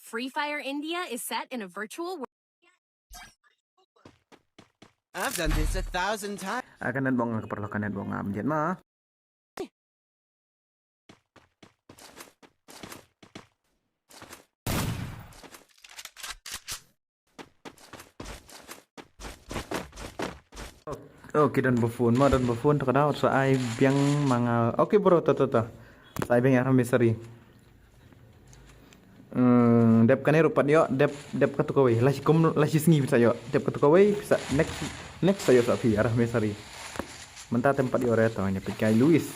Free Fire India is set in a virtual world. I've done this a thousand times. Ah, ka network nga ka paralok, ka network nga am jet ma. Okay, don ba phone ma, don ba phone, to ka daw sa ai biang ma nga. Okay bro, to to to. Sa ai biang ïa Ramesari. Hmm, dep kane ruh pat ïoh, dep, dep katu kawei. La shi kum, la shi sngi pisa ïoh. Dep katu kawei, pisa next, next sa ïoh sa phi, arah Mesari. Mynta tem pat ïoh re to, ine peit kai Luis.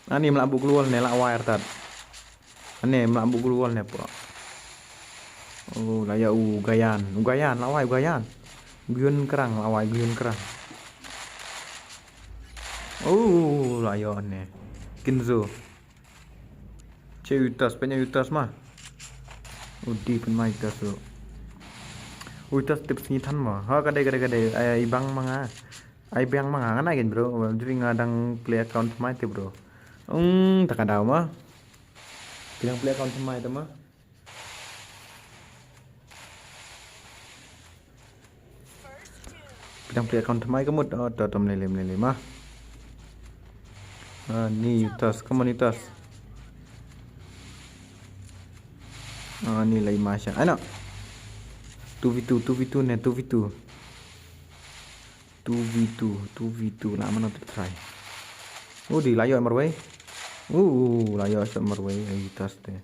Ani mla buk luol ne la wai artat. Ani mla buk luol ne pura. Oh, la ïoh u Gayan, u Gayan, la wai u Gayan. Guyun Krang, la wai Guyun Krang. Oh, la ïoh ne. Kinzo. Che utas, pynïa utas ma. Udi pynma utas tu. Utas tip sngi than ma. Ha, ka dei, ka dei, ka dei. Ai, ai bang ma nga. Ai bang ma nga, nga na gen bro. Jri nga dang play account mai te bro. Hmm, ta ka daw ma. Ki dang play account mai te ma. Phi dang plie account thymmai ka mut, oh, to, to, mlei lei, mlei lei, ma. Ah, ni utas, come on, utas. Ah, ni lai ma sha. Ano. Two v two, two v two ne, two v two. Two v two, two v two, la mano te try. Oh, di la ïoh marwei. Uh, la ïoh shot marwei, ai utas te.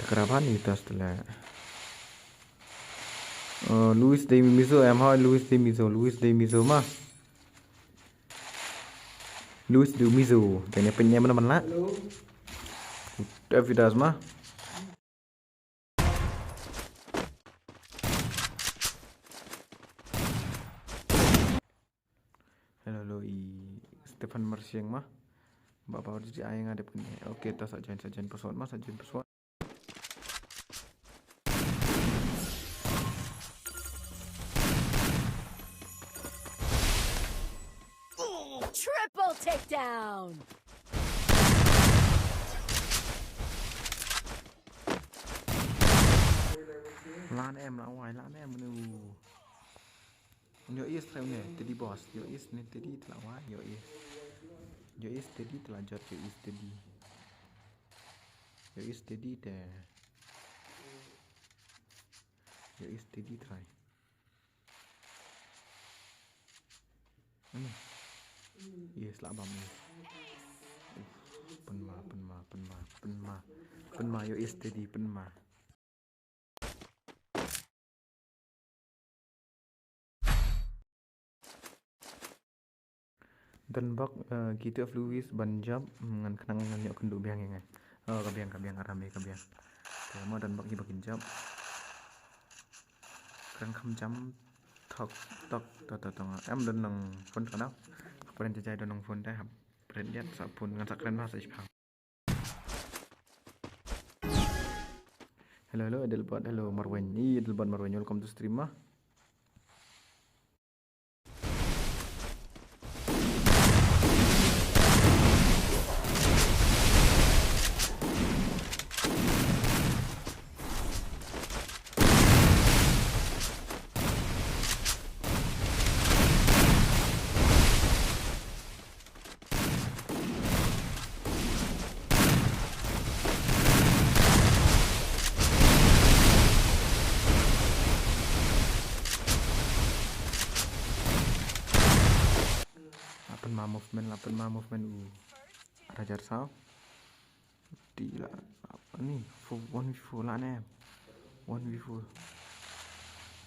Takraban utas te le. Uh, Luis de Mizo, em ha Luis de Mizo, Luis de Mizo ma. Luis de Mizo, te ne pynïa mana mana. Davidas ma. Hello, hello, i Stefan Marsiang ma. Ba ba di ai nga dep kene. Okay, ta sa join, sa join password ma, sa join password. Triple takedown. Lan em, la wai, lan em, nu. Yo is try ne, tedi boss. Yo is ne, tedi tla wa, yo is. Yo is tedi tla jot, yo is tedi. Yo is tedi te. Yo is tedi try. Ani. Yes, la bam ni. Uf, pynma, pynma, pynma, pynma. Pynma, yo is tedi, pynma. Don bok, eh, ki tu Luis ban jop, mm, ngan khnang ngan ïoh kynduh biang ïa nga. Oh, ka biang, ka biang, aram ïa ka biang. Te mo don bok hi ba kin jop. Kren kham jam, tok, tok, tok, tok, tok. Em don nang phone ka dau. Pren jajai don nang phone dai hap. Pren diat sa phone ngan sa kren ba sa ipang. Hello, hello, Adelbert, hello, Marwin. Ih, Adelbert Marwin, welcome to stream, ma. La pynma movement, la pynma movement u. Rajar saw. Ti la, ni, four, one v four la ne em. One v four.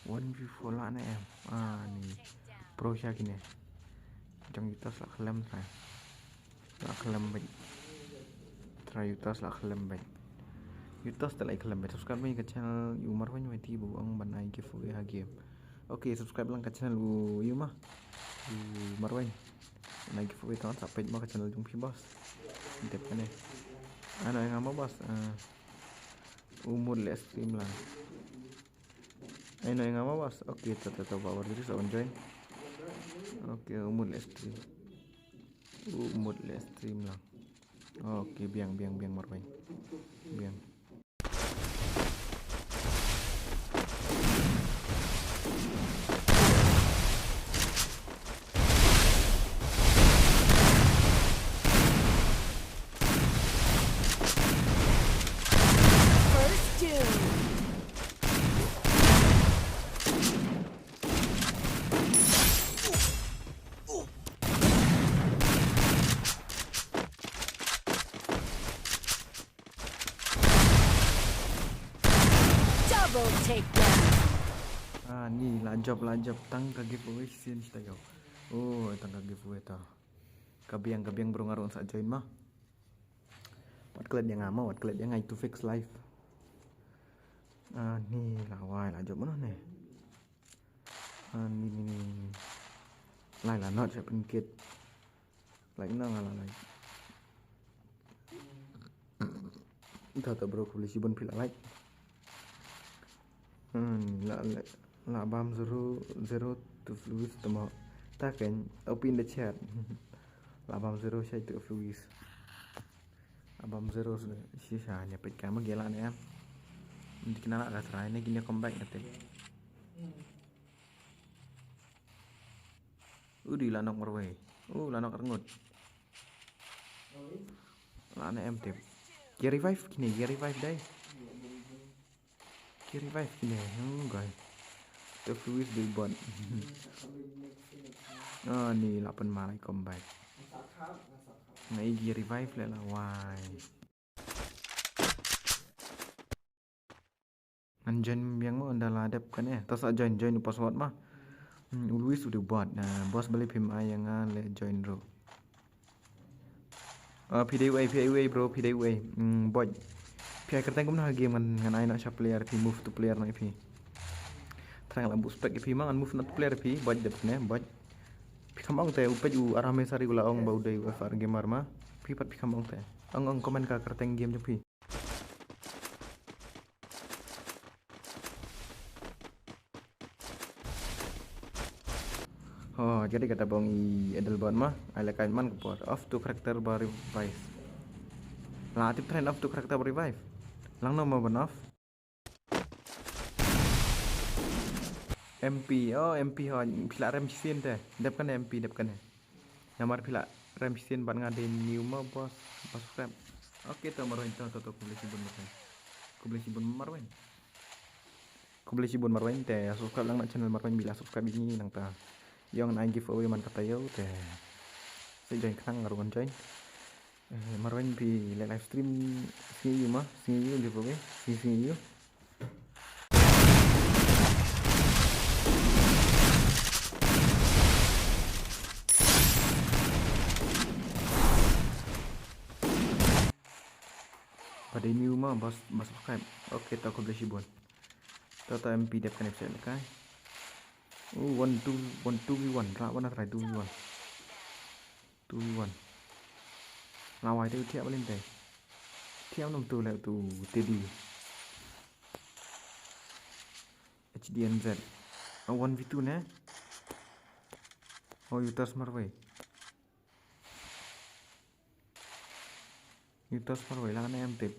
One v four la ne em. Ah, ni. Pro sha kine. Jong utas la khlem sa. La khlem bad. Try utas la khlem bad. Utas te la khlem bad. Subscribe ka channel u Marwin Y T ba ong ban ai giveaway ha game. Okay, subscribe lang ka channel u yu ma. U Marwin. Nai giveaway tang sa page ma ka channel jong phi boss. Dep kane. Ano nga ma boss. Ah, u mut le stream lang. Ano nga ma boss. Okay, ta ta ta ba war diri sa on join. Okay, u mut le stream. U mut le stream lang. Okay, biang biang biang Marwin. Biang. Double takedown. Ah, ni la jop, la jop, tang ka giveaway sien shi taïew. Oh, tang ka giveaway ta. Ka biang, ka biang bro, nga ruh ngan sa join ma. Wat klet ïa nga ma, wat klet ïa nga, itu fix live. Ah, ni la wai, la jop mano ne. Ah, ni, ni, ni, ni. Lai la not sha pynkit. Like na nga la like. Ita ta bro, khublei shibun phi la like. Hmm, la, la, la bam zero, zero to fluid tamo. Ta ken, open the chat. La bam zero shai to fluid. La bam zero shisha nya pet kama gela ne em. Nanti kena la ka try ne kini comeback nanti. Udi la nok marwei. Uh, la nok rngut. La na em tip. Ki revive kini, ki revive dai. Ki revive kini. Oh, guys. The fluid di bot. Ah, ni la pynmarai comeback. Ngai ki revive le la wai. Ngan join biang mo ynda la dep kane. Ta sa join, join u password ma. Hmm, u Luis u dei bot. Na boss balei phim ai ïa nga leh join ruh. Ah, phi dei uei, phi dei uei bro, phi dei uei. Hmm, bot. Phi ai kyrteng kumno ha game ngan, ngan ai noh sha player, phi move to player noh ïa phi. Thrang la buh spec ïa phi ma ngan move noh to player ïa phi, bot dep ne, bot. Phi kham ong te u peit u Arame Sari u la ong ba u dei u F R gamer ma. Phi pat phi kham ong te. Ong ong comment ka kyrteng game jong phi. Oh, jadi kata bong i Edelbot ma, ai la kain man ka por. Off to character ba revive. La tip trend off to character ba revive. Lang no ma ban off. M P, oh M P ho, phi la rem shisien te. Dep kane M P, dep kane. Namar phi la rem shisien bad nga dei new ma boss, boss subscribe. Okay, to Marwin, to, to, to, khublei shibun Marwin. Khublei shibun Marwin. Khublei shibun Marwin, te subscribe lang na channel Marwin, bila subscribe ini nangta. Ïong ngan ai giveaway man ka taïew te. Sa join khnang nga ruh ngan join. Eh, Marwin phi leh live stream sngi ïu ma, sngi ïu giveaway, sngi sngi ïu. Ba dei new ma, ba, ba subscribe. Okay, to khublei shibun. To, to M P dep kane pisa lehkai. Oh, one two, one two v one. Ra, wan try two v one. Two v one. Lawai te u thiah balin te. Thiah num tu le tu tedi. H D N Z. Oh, one v two ne. Oh, Yutas Marwei. Yutas Marwei la ne em tip.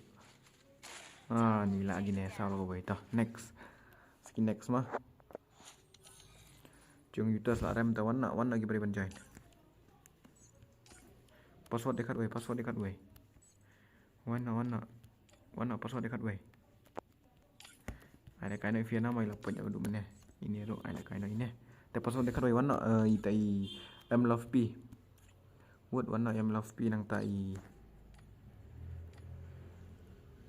Ah, ni la gine sa lo wei ta. Next. Siki next ma. Jong Yutas la rem ta wan na, wan na ki bari ban join. Password dekat wei, password dekat wei. Wan na, wan na. Wan na password dekat wei. Ai la kai no i Fiona mai la poj adu mene. Ini ru ai la kai no ine. Te password dekat wei wan na, eh, ita i M Love P. Wut wan na M Love P nangta i.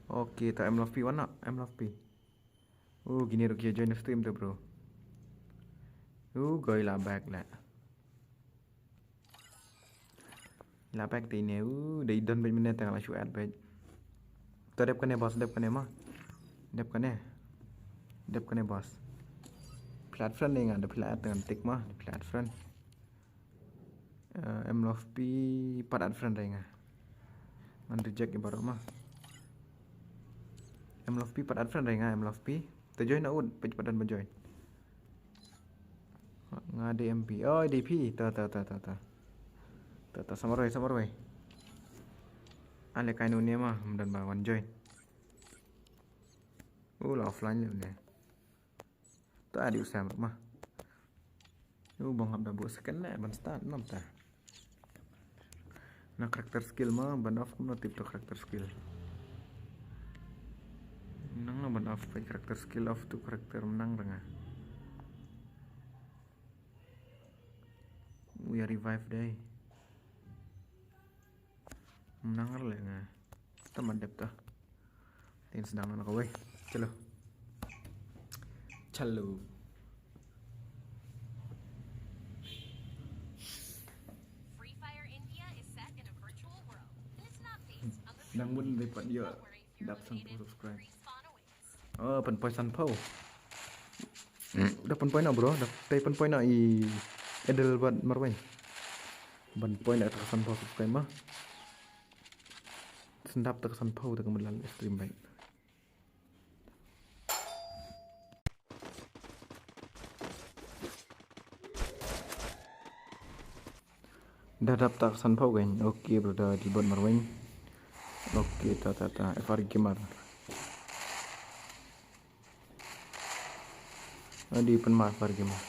Okay, ta M Love P wan na, M Love P. Oh, gini ru ki join stream tu bro. Oh, goi la back la. La back te ne, uh, dei don bej minit tang la shu add bej. To dep kane boss, dep kane ma. Dep kane. Dep kane boss. Phi la add friend ne nga, da phi la add tang tik ma, da phi la add friend. Eh, M Love P pat add friend re nga. Ngan reject i baroh ma. M Love P pat add friend re nga, M Love P. Te join na ud, pej pat add ba join. Nga D M P. Oh, D P. Ta, ta, ta, ta, ta. Ta, ta, samar wei, samar wei. Ale kainu ne ma, mdan ba wan join. Oh, la offline le ne. Ta adi usam ma. Oh, bang hap da bu second ne, ban start, nam ta. Na character skill ma, ban off kumno tip to character skill. Nang na ban off pa character skill off to character menang renga. Ui, revive dei. Menang le nga. Ta man dep ta. Tin sedang na kawai. Chalo. Hello. Nang mun dei pat ïa dap san phew subscribe. Oh, pynpoi san phew. Da pynpoi na bro, da tei pynpoi na i Edel bad Marwei. Ban poi na ta san phew subscribe ma. Sendap ta san phew ta ka mlal stream bad. Da dap ta san phew kan. Okay brother, Edel bad Marwei. Okay, ta ta ta F R Gamer. Adi pynma F R Gamer.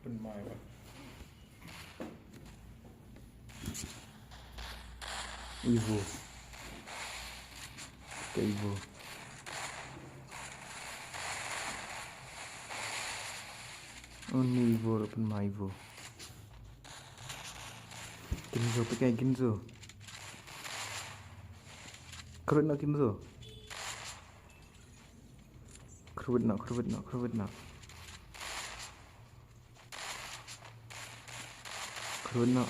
Pynma F R. Evo. Ka Evo. Ani Evo, pynma Evo. Kinzo, pynma Kinzo. Kruid na Kinzo. Kruid na, kruid na, kruid na. Kruid na.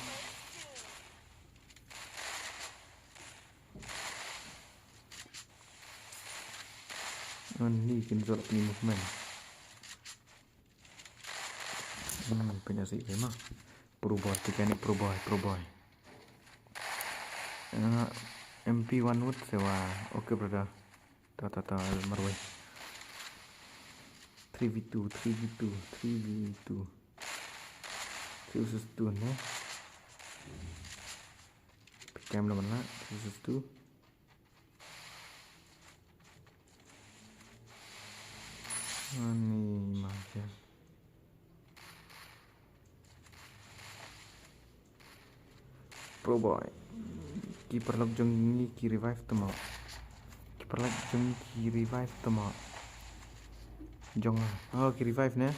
Ani Kinzo la pynmih movement. Hmm, pynasih kai ma. Pro boy, tikani pro boy, pro boy. Ah, M P one wood sewa. Okay brother. Ta ta ta Marwei. Three v two, three v two, three v two. Three versus two ne. P K M la ban lah, three versus two. Ani ma ïa. Pro boy. Ki paralok jong ngi ki revive tama. Ki paralok jong ngi ki revive tama. Jong nga. Oh, ki revive ne.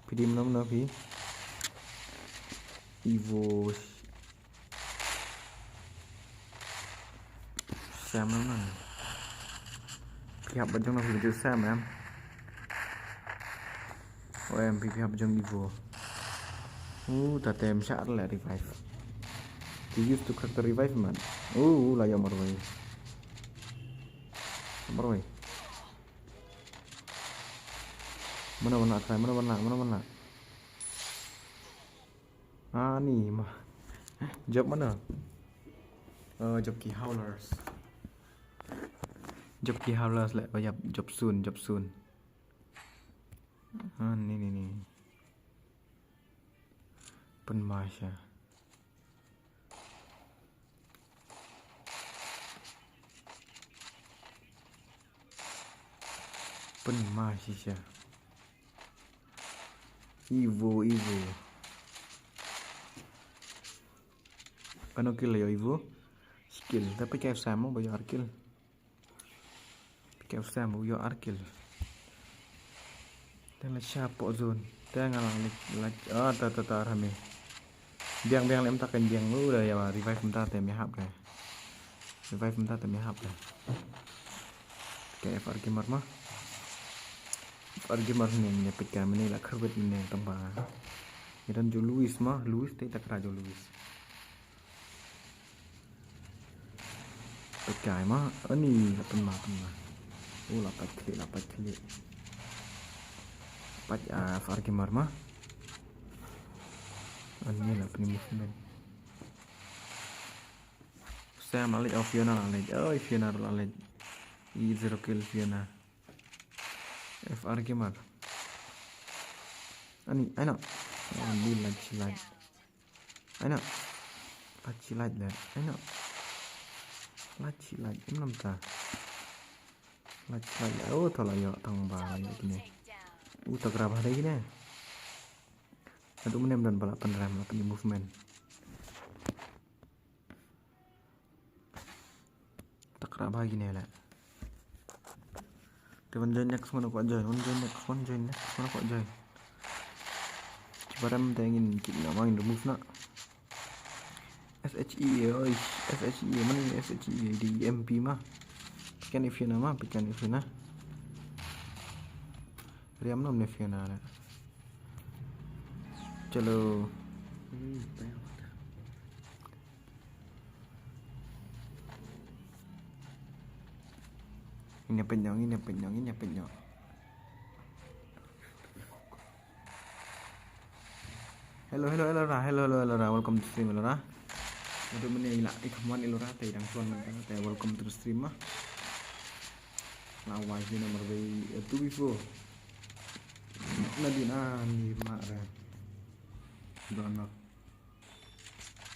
Phi dei mano mano phi. Evo. Sam em. Phi hap ba jong na phi ju Sam em. O em phi hap jong Evo. U ta tem shah la revive. He used to crack the revive man. U la ïa Marwei. Marwei. Mana mana try, mana mana, mana mana. Ani ma. Jop mana? Oh, jop ki howlers. Jop ki howlers le, oh, yap, jop soon, jop soon. Ani ni ni. Pynma sha. Pynma shisha. Evo, Evo. Kano kill ïa Evo? Skill. Tapi ka Sam mo ba ïa ar kill. Ka Sam mo ïa ar kill. Tang la sha po zone. Tang la la ah ta ta ta rame. Biang biang lem ta kan biang lu da ïa revive mynta te me hap da. Revive mynta te me hap da. Ka F R Gamer ma. F R Gamer ne ne pika mene la kharbet ne tamba. Ngi don ju Luis ma, Luis te ta kra ju Luis. Peit kai ma, ani la pynma pynma. Oh la pait khlieh, la pait khlieh. Pait ah F R Gamer ma. Ani la pynmih movement. Sam la leit, oh Fiona la leit, oh Fiona la leit. I zero kill Fiona. F R Gamer. Ani, ai no. Ani lait shi lait. Ai no. Lait shi lait le. Ai no. Lait shi lait. Em nam ta. Lait shi lait le. Oh, to la ïoh tang ba ïoh kine. U ta grab ha dei kine. Adu mnem don ba la pynrem la pynmih movement. Takra ba kine le. Te wan join next, wan kwah join, wan join next, wan join next, wan kwah join. Kiba rem te ngin kit na ma ngin remove na. S H E A, oi, S H E A, mane S H E A, di M P ma. Kan i Fiona ma, pi kan i Fiona. Riam nom ne Fiona ne. Chalo. Ina penyong, ina penyong, ina penyong. Hello, hello, hello, Ra. Hello, hello, hello, Ra. Welcome to stream, hello, Ra. Waduh, mane ila, eh, come on, hello, Ra. Te dang tuan, te welcome to the stream, ma. La wai ni number by, eh, two before. Nadina ni ma, Ra. Don nok.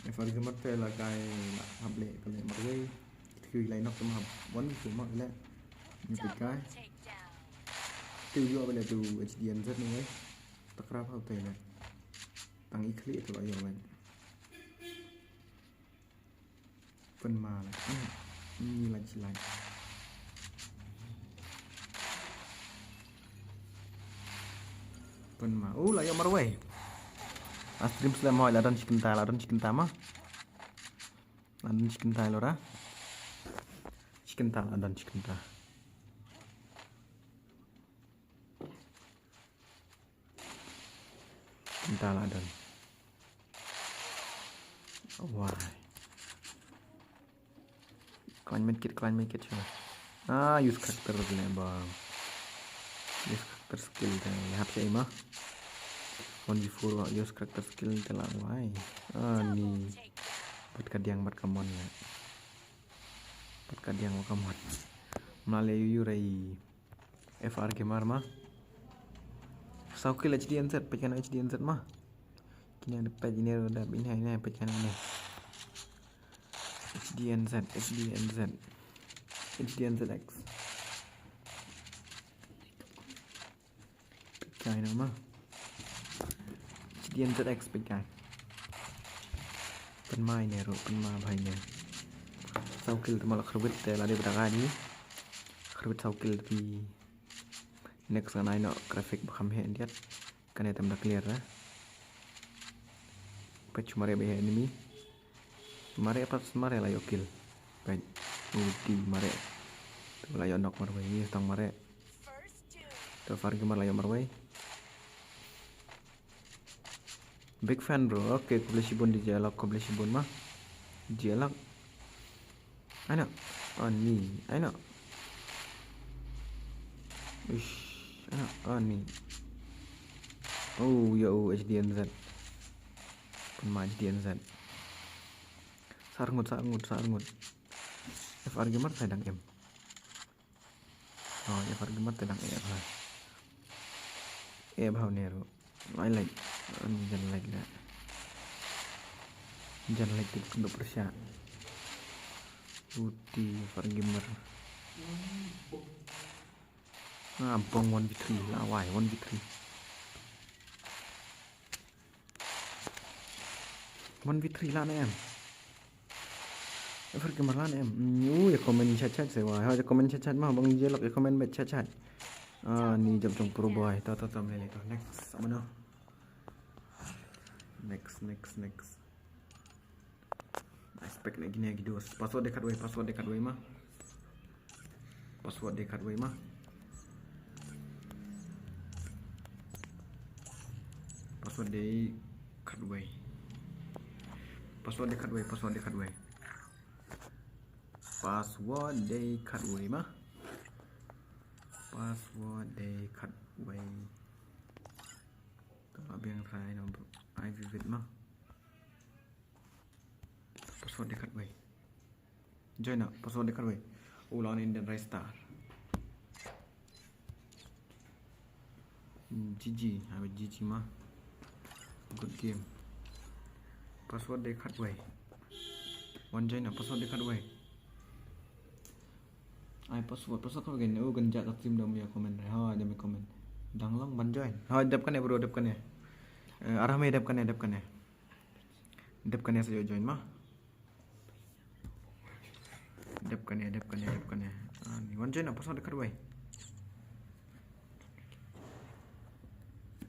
If I remember, te la kai la hap le, ka le marwei. Te ki lai nok te ma hap one before ma le. Ni pit kai. Te yo ba le tu H D N Z ni wei. Takrap hau te le. Tang i khlieh tu ayo wei. Pynma la. Hmm. Ni la chi la. Pynma. Oh, la ïoh marwei. A stream slem hoi, la don shi kynta, la don shi kynta ma. La don shi kynta, Laura. Shi kynta, la don shi kynta. Kynta la don. Wah. Climb medkit, climb medkit, sure. Ah, use character ne bang. Use character skill te hap sha ima. One v four wa, use character skill te la wai. Ah, ni. Bad ka diang bad ka mon ya. Bad ka diang bad ka mon. Mla le yu yu rai. F R Gamer ma. Saw kill H D N Z, peit kan H D N Z ma. Kine da peit ine da bin hai ne, peit kan ine. H D N Z, H D N Z. H D N Z X. Peit kan ine ma. H D N Z X peit kan. Pynma ine ruh, pynma bha ine. Saw kill te ma la khyrwit te la dei ba da ka ni. Khyrwit saw kill te. Next ngan ai noh graphic ba kham heh indiat. Kane tam da clear ra. Peit shu mareh ba heh enemy. Shu mareh pat shu mareh la ïoh kill. Peit. Ulti mareh. Tu la ïoh knock marwei. Ni tang mareh. Tu F R Gamer la ïoh marwei. Big fan, bro. Okay, khublei shibun D J Alok, khublei shibun ma. D J Alok. Ai noh. Oh, ni. Ai noh. Ish. Ai noh. Oh, ni. Oh, ya, oh, H D N Z. Pynma H D N Z. Sar ngut, sar ngut, sar ngut. F R Gamer sa dang em. Oh, F R Gamer te dang eh bha. Eh bha ne ruh. Ai like. An jan like da. Jan like te kynduh pyrshah. Uti F R Gamer. Ah, bong one v three la wai, one v three. One v three la ne em. F R Gamer la ne em. Nyu ya comment chat chat se wa. Ha ya comment chat chat ma bang je lok ya comment bet chat chat. Ah, ni jam jong pro boy. Ta ta ta mele ta. Next sama no. Next, next, next. Expect ne gini gitu. Password dekat wei, password dekat wei ma. Password dei khatwei ma. Password dei khatwei. Password dei khatwei, password dei khatwei. Password dei khatwei ma. Password dei khatwei. Tang la biang rai no ai vivid ma. Password dei khatwei. Join na, password dei khatwei. U la wan Indian Rising Star. G G, ha G G ma. Good game. Password dei khatwei. Wan join na, password dei khatwei. Ai password, password khatwei ne, u kan ja ka stream dang ïa comment. Ha, dang ïa comment. Dang long ban join. Ha, dep kane bro, dep kane. Eh, arah me dep kane, dep kane. Dep kane sa join ma. Dep kane, dep kane, dep kane. Ah, ni wan join na, password dei khatwei.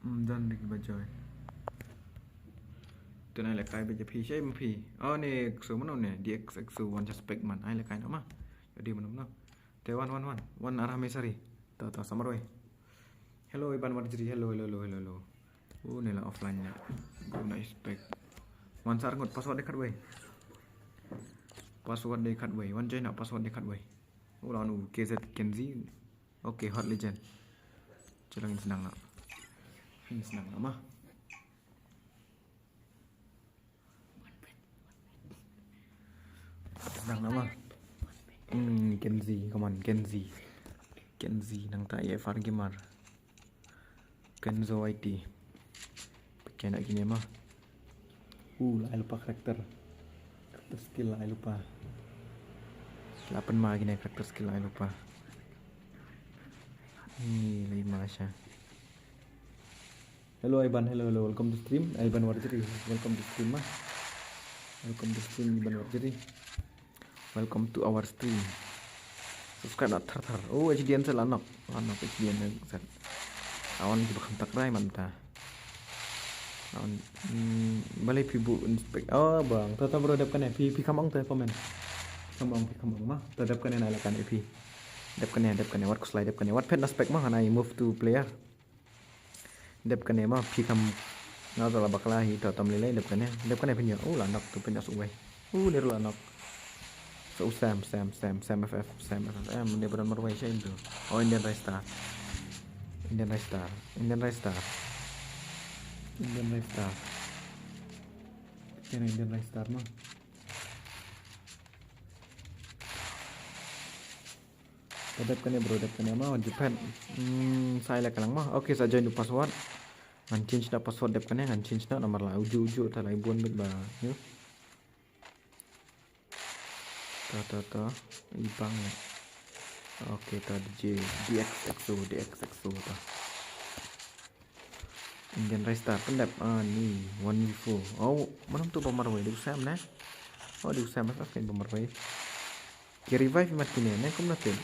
Hmm, done dei kiba join. Tun ai lehkai ba ja phi, shai ma phi. Oh, ne X O mano ne, D X X O one suspect man. Ai lehkai no ma. Jadi mano mano. Te wan, wan, wan. Wan arah Mesari. Ta, ta, sa marwei. Hello, Iban Warjri. Hello, hello, hello, hello, hello. Oh, ne la offline ne. Guna expect. Wan sa arngut, password dei khatwei. Password dei khatwei. Wan join na, password dei khatwei. Oh, la wan u K Z Kenzi. Okay, Hot Legend. Chelang in snang na. In snang na ma. Snang na ma. Hmm, Kenzi, come on, Kenzi. Kenzi, nangta ïa Far Gamer. Kenzo I T. Peit na kine ma. Uh, la ai lypa character. Character skill la ai lypa. La pynma kine character skill la ai lypa. Ni lai ma sha. Hello Iban, hello, hello, welcome to stream. Iban Warjri, welcome to stream ma. Welcome to stream Iban Warjri. Welcome to our stream. Subscribe na thar thar. Oh, H D N sa la nok. La nok H D N sa. Awan ki ba kham tak rai man ta. Awan, hmm, balei phi bu inspect. Oh, bang. Ta ta bro dep kane. Phi, phi kham ong ta comment. Kham ong, phi kham ong ma. Ta dep kane na la kane phi. Dep kane, dep kane. Wat khuslai dep kane. Wat phet na spec ma, hana i move to player. Dep kane ma phi kham. Nga ta la bakla hi ta tam lei lei dep kane. Dep kane phin ïa. U la nok tu phin ïa suwei. U ne la nok. So Sam, Sam, Sam, Sam F F, Sam F F M, ne bran marwei sha indu. Oh, Indian Rai Star. Indian Rai Star. Indian Rai Star. Indian Rai Star. Kene Indian Rai Star ma. Dep kane bro, dep kane ma, Japan. Hmm, sa ïa la ka lang ma. Okay, sa join tu password. Ngan change na password dep kane, ngan change na namar la uju uju ta la i bun bit ba. Yu. Ta ta ta. I bang. Okay, ta D J D X X O, D X X O ta. Indian Rai Star pyndep. Ah, ni one v four. Oh, mana tu ba marwei di Sam ne? Oh, di Sam, apa kan ba marwei? Ki revive mat kine ne, kum na tin.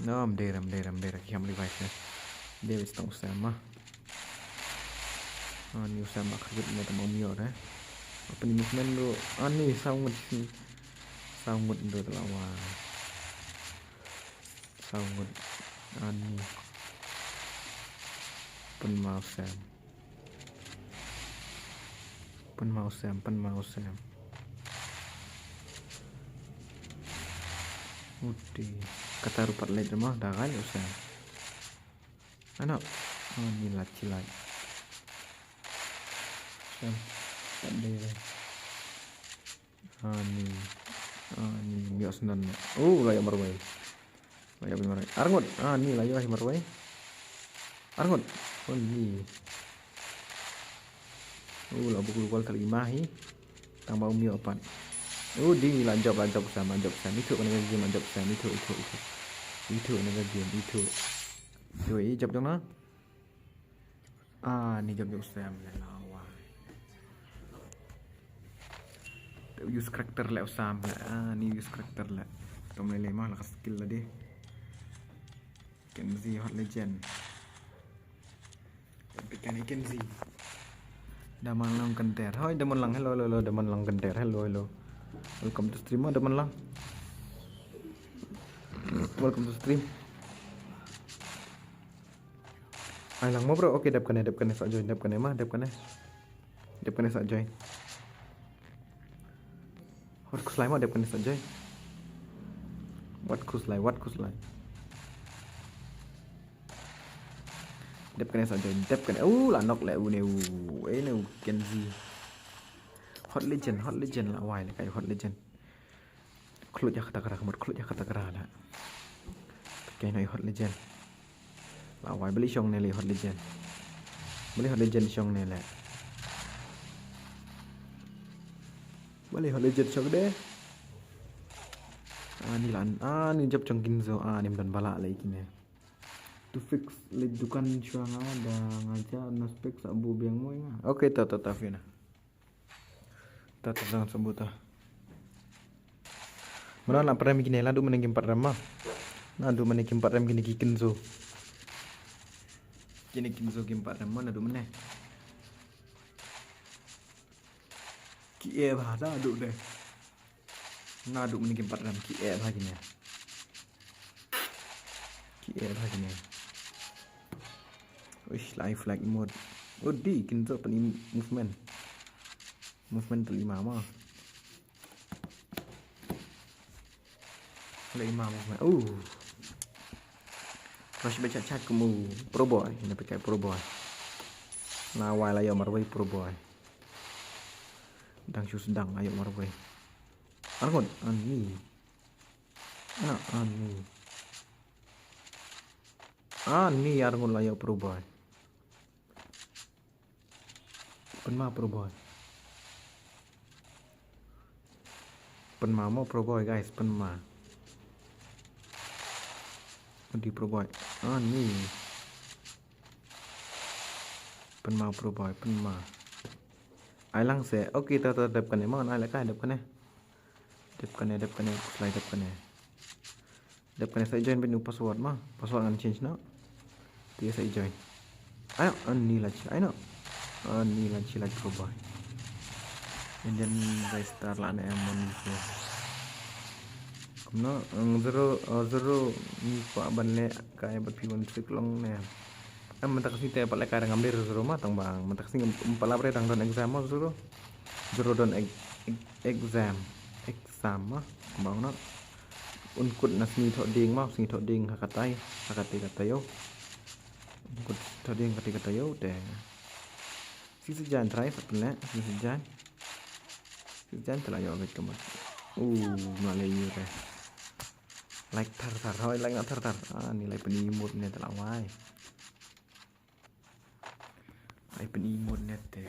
No, mdera, mdera, mdera ki ham revive ne. David stong Sam ma. Ah, ni Sam ma khajut ne ta mau mior ne. Apa ni movement tu? Ah, ni saw ngut. Saw ngut tu telah wah. Saw ngut. Ani. Pynmaw Sam. Pynmaw Sam, pynmaw Sam. Uti. Kata rupat leit rumah dah kan Sam. Ano. Ani lat kilat. Sam. Tak ada. Ani. Ani miok snan ne. Oh, la ïoh marwei. La ïoh marwei. Arngut. Ani la ïoh marwei. Arngut. Ani. Oh, la buk lukol kali ma hi. Tang ba u miok pat. Oh, di la jop, la jop Sam, la jop Sam. Itu kena game, la jop Sam. Itu, itu, itu. Itu kena game, itu. Itu, i jop dong na. Ah, ni jop jop Sam le lawa. Use character le Sam le. Ah, ni use character le. Tom le le ma la skill la di. Kenzi Hot Legend. Tapi kan Kenzi. Daman Long Kenter. Hoi Daman Lang. Hello, hello, hello. Daman Long Kenter. Hello, hello. Welcome to stream, oh, Daman Lang. Welcome to stream. Ai lang mo bro, okay, dep kane, dep kane sa join, dep kane ma, dep kane. Dep kane sa join. Wat khuslai ma, dep kane sa join. Wat khuslai, wat khuslai. Dep kane sa join, dep kane. Uh, la nok le u ne u. Eh ne u Kenzi. Hot Legend, Hot Legend la wai le kai Hot Legend. Khluit ïa kata kra, khmut khluit ïa kata kra la. Kai noi Hot Legend. La wai beli shong ne le Hot Legend. Beli Hot Legend shong ne le. Beli Hot Legend shong de. Ah, ni lan, ah, ni jop chong Kinzo, ah, ni mdan bala le kine. To fix le dukan shwa nga da ngaja na spec sa bu biang moi nga. Okay, ta ta ta fina. Ta ta jang sambut ta. Mana na prem kine la du mane kim pat rem ma. Na du mane kim pat rem kine ki Kenzo. Kine Kenzo kim pat rem ma na du mane. Ki e ba da du de. Naduh mynne kim pat rem ki eh bha kine. Ki eh bha kine. Uish, lai flag mode. Udi kin jop ni movement. Movement tu lima ma. Lima movement. Uh. Rush ba chat chat kum u Pro Boy. Ina pakai Pro Boy. Na wai la ïoh marwei Pro Boy. Dang shu sdang la ïoh marwei. Arngut, ani. Na, ani. Ani arngut la ïoh Pro Boy. Pynma Pro Boy. Pynma mo Pro Boy, guys, pynma. Udi Pro Boy. Ani. Pynma Pro Boy, pynma. Ai lang se. Okay, ta ta dep kane mo, ai la kai dep kane. Dep kane, dep kane, kuslai dep kane. Dep kane sa join bad u password ma. Password ngan change noh. Te sa join. Ayo, ani la chi, ayo. Ani la chi la Pro Boy. Indian Ristar la ne em mon ko. Kumno, ang zero, uh, zero ni kwah ban leh kai bad phi wan sik long ne. Em mynta ka sngi te pat leh kai da ngam dei zero ma tang bang. Mynta ka sngi em pat lap re dang don exam ma zero. Zero don ex-, ex-, exam. Exam ma. Bang na. Un kut na sngi thoh ding ma, sngi thoh ding ha katai, ha katai katai yo. Un kut thoh ding katai katai yo te. Si sejan trai sa pynleh, si sejan. Si sejan te la ïoh beit ka ma. Uh, ma le yu re. Like thar thar, hoi like na thar thar. Ah, ni lai pyni mut ne te la wai. Lai pyni mut ne te.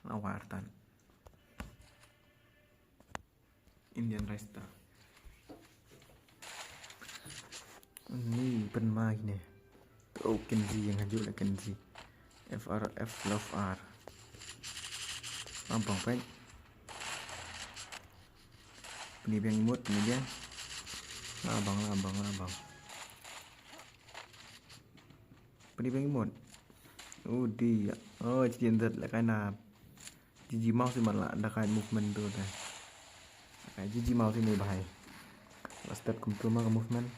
La wai artan. Indian Ristar. Ni pynma kine. Oh, Kenzi yang hajuk la Kenzi. F R F love R. Abang pai. Pyni biang mut, pyni biang. Abang, abang, abang. Pyni biang mut. Udi. Oh, H D N Z la kai na. G G mouse man la da kai movement tu da. Kai G G mouse ni bahai. La step kum tu ma ka movement.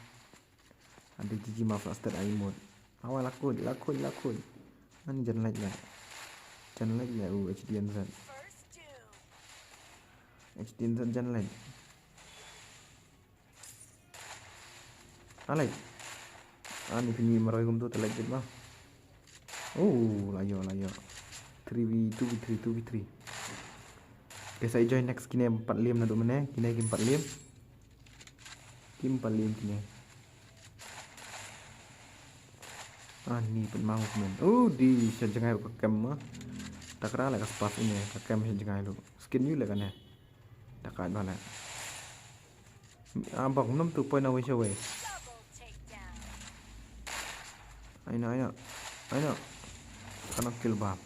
Ada G G mouse la step ai mut. Awa la kut, la kut, la kut. Ani jan lek la. Jan lek la u H D N Z. H D N Z jan lek. Alai. Ani pynmih marwei kumtu te leh bit ma. Oh, la ïoh, la ïoh. Three v two v three, two v three. Te sa join next kine pat liem naduh mynne, kine kim pat liem. Kim pat liem kine. Ani pynma movement. Oh, di sha jngai ruh ka kem ma. Takra la ka spas ine, ka kem sha jngai ruh. Skin yu le kane. Takat bale. Ah, bok, num tu point away, away. Aino, aino. Aino. Kana kill ba.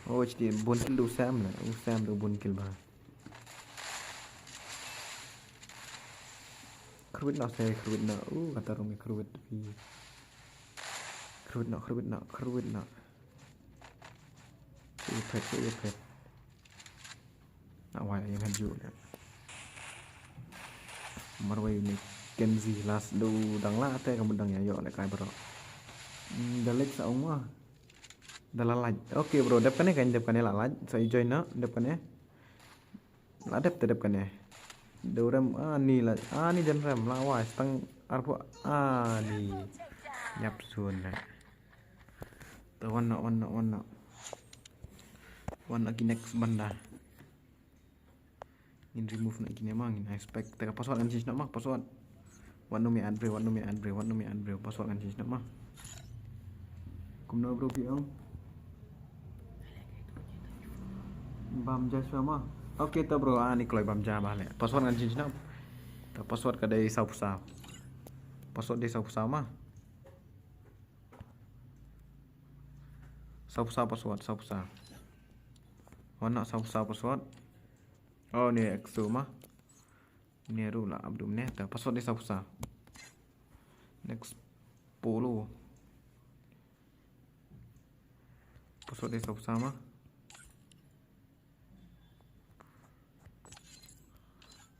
Oh, H D, bun kill du Sam le. U Sam du bun kill ba. Kruit na se, kruit na. Uh, kata rumi kruit pi. Kruit na, kruit na, kruit na. Shu phet, shu phet. Na wai yang haju le. Marwei ni Kenzi last du dang la te kamu dang ya yo le kai bro. Hmm, da lek sa ong ma. Da la laj. Okay bro, dep kane kan dep kane la laj. Sa join na, dep kane. La dep te dep kane. Durem ani la, ani jan rem la wai stang arphew ani. Yap sun na. Te wan na, wan na, wan na. Wan na ki next banda. Ngin remove na kine ma, ngin expect. Te ka password kan change na ma, password. Wan numi add bre, wan numi add bre, wan numi add bre. Password kan change na ma. Kumno bro pi ong? Bam Joshua ma. Okay to bro, ah ni kloi bam ja ba le. Password kan change na. Te password ka dei saw phew saw. Password dei saw phew saw ma. Saw phew saw password, saw phew saw. Wan na saw phew saw password. Oh, ni exo ma. Ni ruh la abdum ne ta password dei saw phew saw. Next polo. Password dei saw phew saw ma.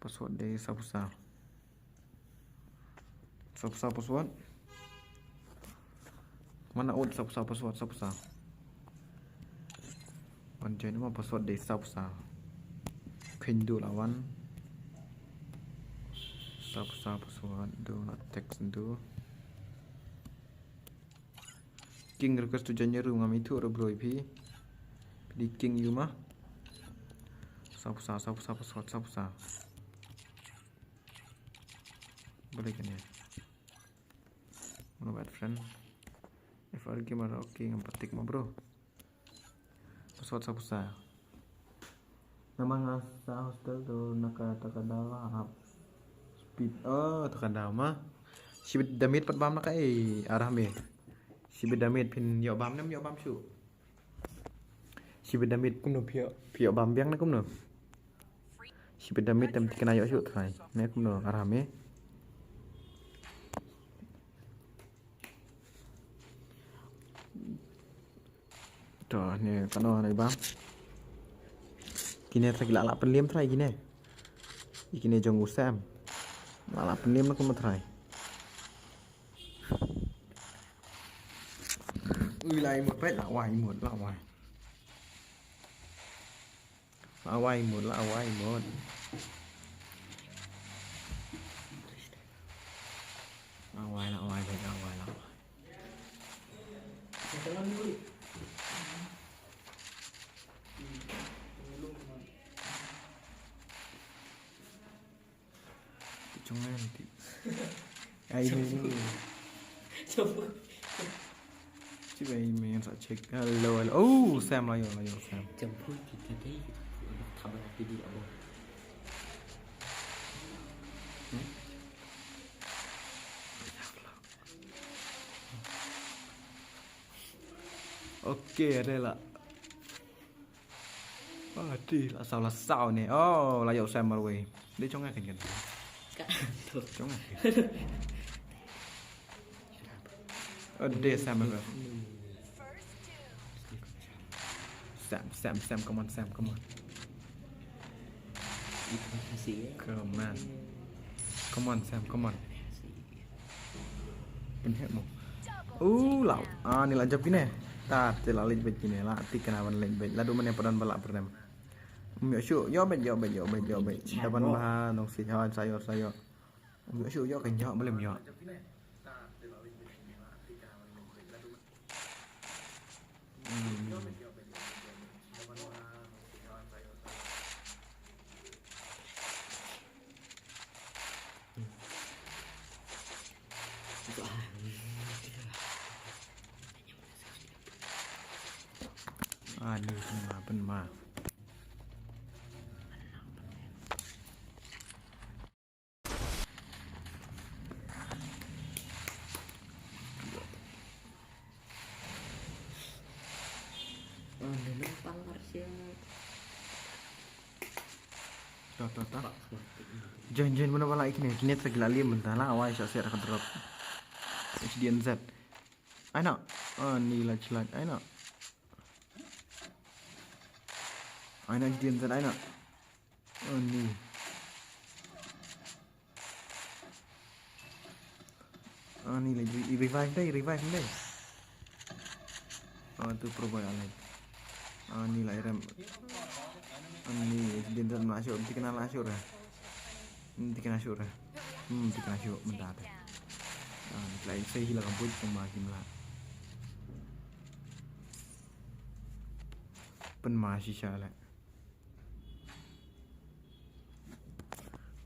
Password dei saw phew saw. Saw phew saw password. Mana ut saw phew saw password, saw phew saw. Wan join ma, password dei saw phew saw. Khin du la wan. Saw phew saw password, du na text du. King request to join your room, ngam ithuh ruh bro ïa phi. Phi dei king ïa u ma. Saw phew saw, saw phew saw password, saw phew saw. Balei kane? Wanna add friend? F R gamer, okay, ngam pat tick ma bro. Password saw phew saw. Namar nga sah hostel tu na kata ka daw la hap. Speed. Oh, kata ka daw ma. Shibit da miet pat bam na kaei, arah me. Shibit da miet phin ïoh bam ne ym ïoh bam shuh. Shibit da miet kumno, phi ïoh, phi ïoh bam biang ne kumno. Shibit da miet te ym thikna ïoh shuh trai. Ne kumno, arah me. To, ne katno ne bam. Kine trai ki la lah pynliem trai kine. Ïa kine jong u Sam. La lah pynliem na kumno trai. Ui, la ai mut peit, la wai mut, la wai. La wai mut, la wai mut. La wai, la wai, la wai, la wai. Jong ngan ti. Ai ni. Cuba. Cuba ini yang sa check. Hello, hello. Oh, Sam la ïoh, la ïoh Sam. Jump point kita dei. Khabar apa dia, oh. Hmm? Okay, ada lah. Ah, ti la saw, la saw ne. Oh, la ïoh Sam marwei. Dei jong nga kan kan. Ka. Jong nga. Oh, dei Sam marwei. Sam, Sam, Sam, come on, Sam, come on. Come on. Come on, Sam, come on. Pynheh mo. U, la. Ah, ni la jop kine. Ta, te la leit beit kine, la thikna ban leit beit. La du mane padan ba la pyrnem. Ym ïoh shuh, ïoh beit, ïoh beit, ïoh beit, ïoh beit. Da ban ba nong si ha, sa ïoh, sa ïoh. Ym ïoh shuh, ïoh kan ïoh, balei ym ïoh. Hmm. Ah, ni pynma, pynma. To, to, to. Join, join, mano ba la ïa kine, kine trai ki la liem mynta, la wai shah seh ka drop. H D N Z. Ai na. Ah, ni la chlad, ai na. Ai na, H D N Z, ai na. Ani. Ani lagi, i revive dei, i revive dei. Oh, tu pro boy alai. Ani la rem. Ani din dan la sure, thikna la sure. Hmm, thikna sure. Hmm, thikna sure mynta te. Ah, ni la sei hi la ka buit pang ma kim la. Pynma shisha la.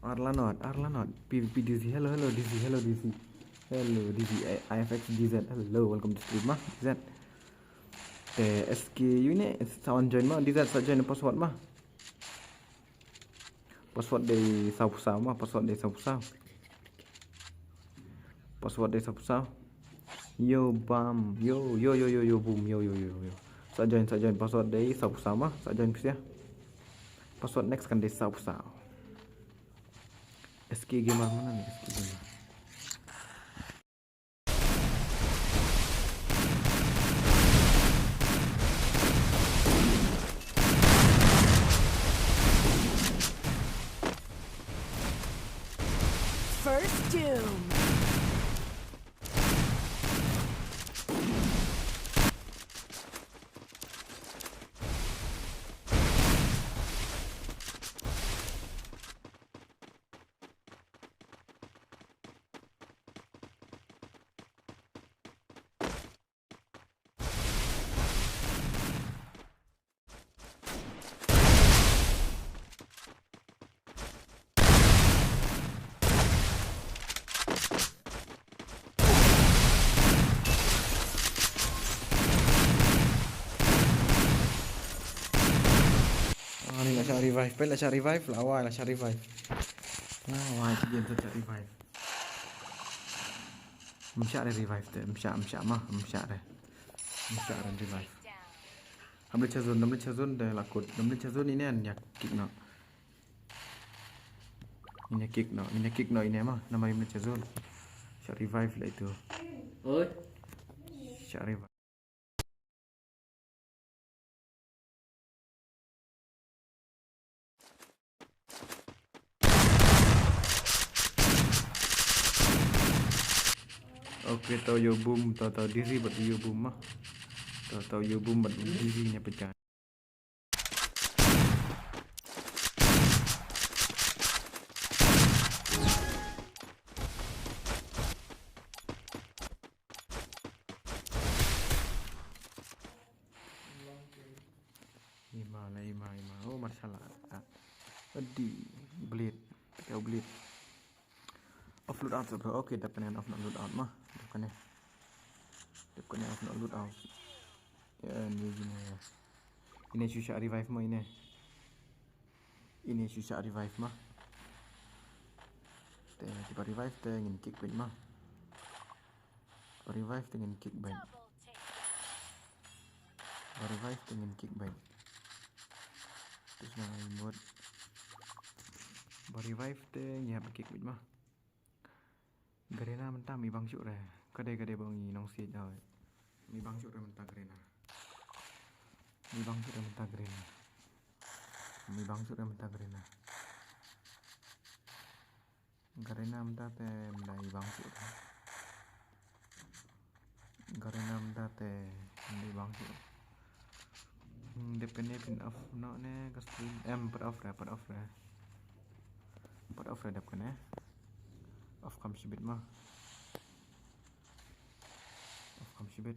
Arlanot, Arlanot. P V P D Z, hello, hello, D Z, hello, D Z. Hello, D Z, I, I F X D Z. Hello, welcome to stream, ma, D Z. Te S K U ne, sa wan join ma, D Z, sa join password ma. Password dei saw phew saw ma, password dei saw phew saw. Password dei saw phew saw. Yo, bam. Yo, yo, yo, yo, yo, boom. Yo, yo, yo, yo. Sa join, sa join. Password dei saw phew saw ma. Sa join phi sha. Password next kan dei saw phew saw. S K Gamer mana ni? S K Gamer. First doom. Ah, ni la shah revive, peit la shah revive, la wai la shah revive. La wai ki game la shah revive. Ym shah re revive te, ym shah, ym shah ma, ym shah re. Ym shah re revive. Ham le chazun, ham le chazun de la kut, ham le chazun ine an ïa kick noh. Ine kick noh, ine kick noh ine ma, namar ym le chazun. Shah revive la itu. Oi. Shah revive. Okay, tau ïoh boom, tau, tau diri bad ïoh boom ma. Tau, tau ïoh boom bad diri ne pecah. Ima la ima, ima. Oh, martial art. Adi, blade. Tau blade. Off loadout bro. Okay, dep kane off loadout ma. Dep kane. Dep kane off loadout. Ya, ni gini ya. Ine shu shah revive ma ine. Ine shu shah revive ma. Te, te ba revive te ngin kick beit ma. Ba revive te ngin kick beit. Ba revive te ngin kick beit. Te sna mut. Ba revive te ngi hap kick beit ma. Garena mynta mi bang shuh re. Ka dei, ka dei ba ngi nongsiej, oi. Mi bang shuh re mynta Garena. Mi bang shuh re mynta Garena. Mi bang shuh re mynta Garena. Garena mynta te mynta i bang shuh re. Garena mynta te mynta i bang shuh. Hmm, dep kane phin off noh ne ka stream. Em, pat off re, pat off re. Pat off re dep kane. Off kham shibit ma. Off kham shibit.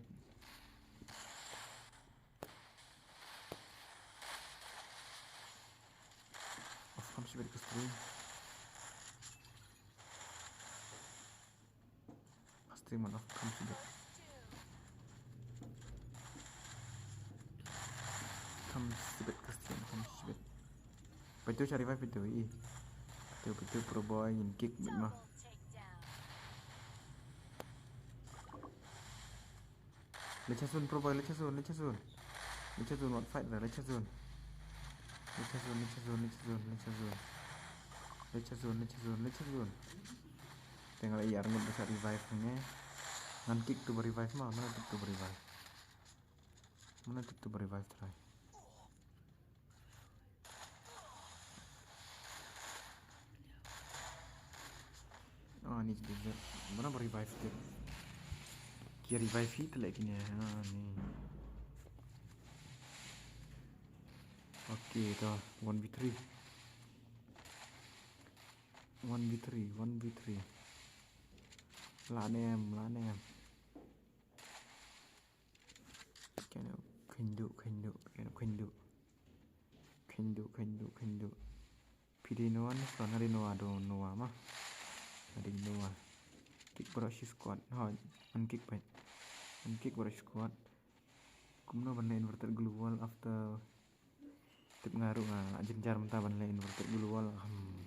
Off kham shibit ka stream. Ka stream off kham shibit. Kham shibit ka stream, kham shibit. Peit to shah revive peit to i. Peit to, peit to pro boy ngin kick beit ma. Leit shah zone pro boy, leit shah zone, leit shah zone. Leit shah zone, wat fight re, leit shah zone. Leit shah zone, leit shah zone, leit shah zone, leit shah zone. Leit shah zone, leit shah zone, leit shah zone. Te nga la ïar ngut ba shah revive hangne. Ngan kick to ba revive ma, mana tip to ba revive. Mana tip to ba revive trai. Ah, ni jingeh. Mana ba revive te. Ki revive hi te leh kine. Ah, ni. Okay, to one v three. One v three, one v three. La nem, la nem. Kane kynduh, kynduh, kane kynduh. Kynduh, kynduh, kynduh. Phi dei Noah ne Fran, nga dei Noah, dei Noah ma. Nga dei Noah. Kick baroh shi squad. Hooid, ngan kick beit. Ngan kick baroh shi squad. Kumno ban leh inverted gloo wall after. Tip nga ruh nga la jynjar mynta ban leh inverted gloo wall. Hmm.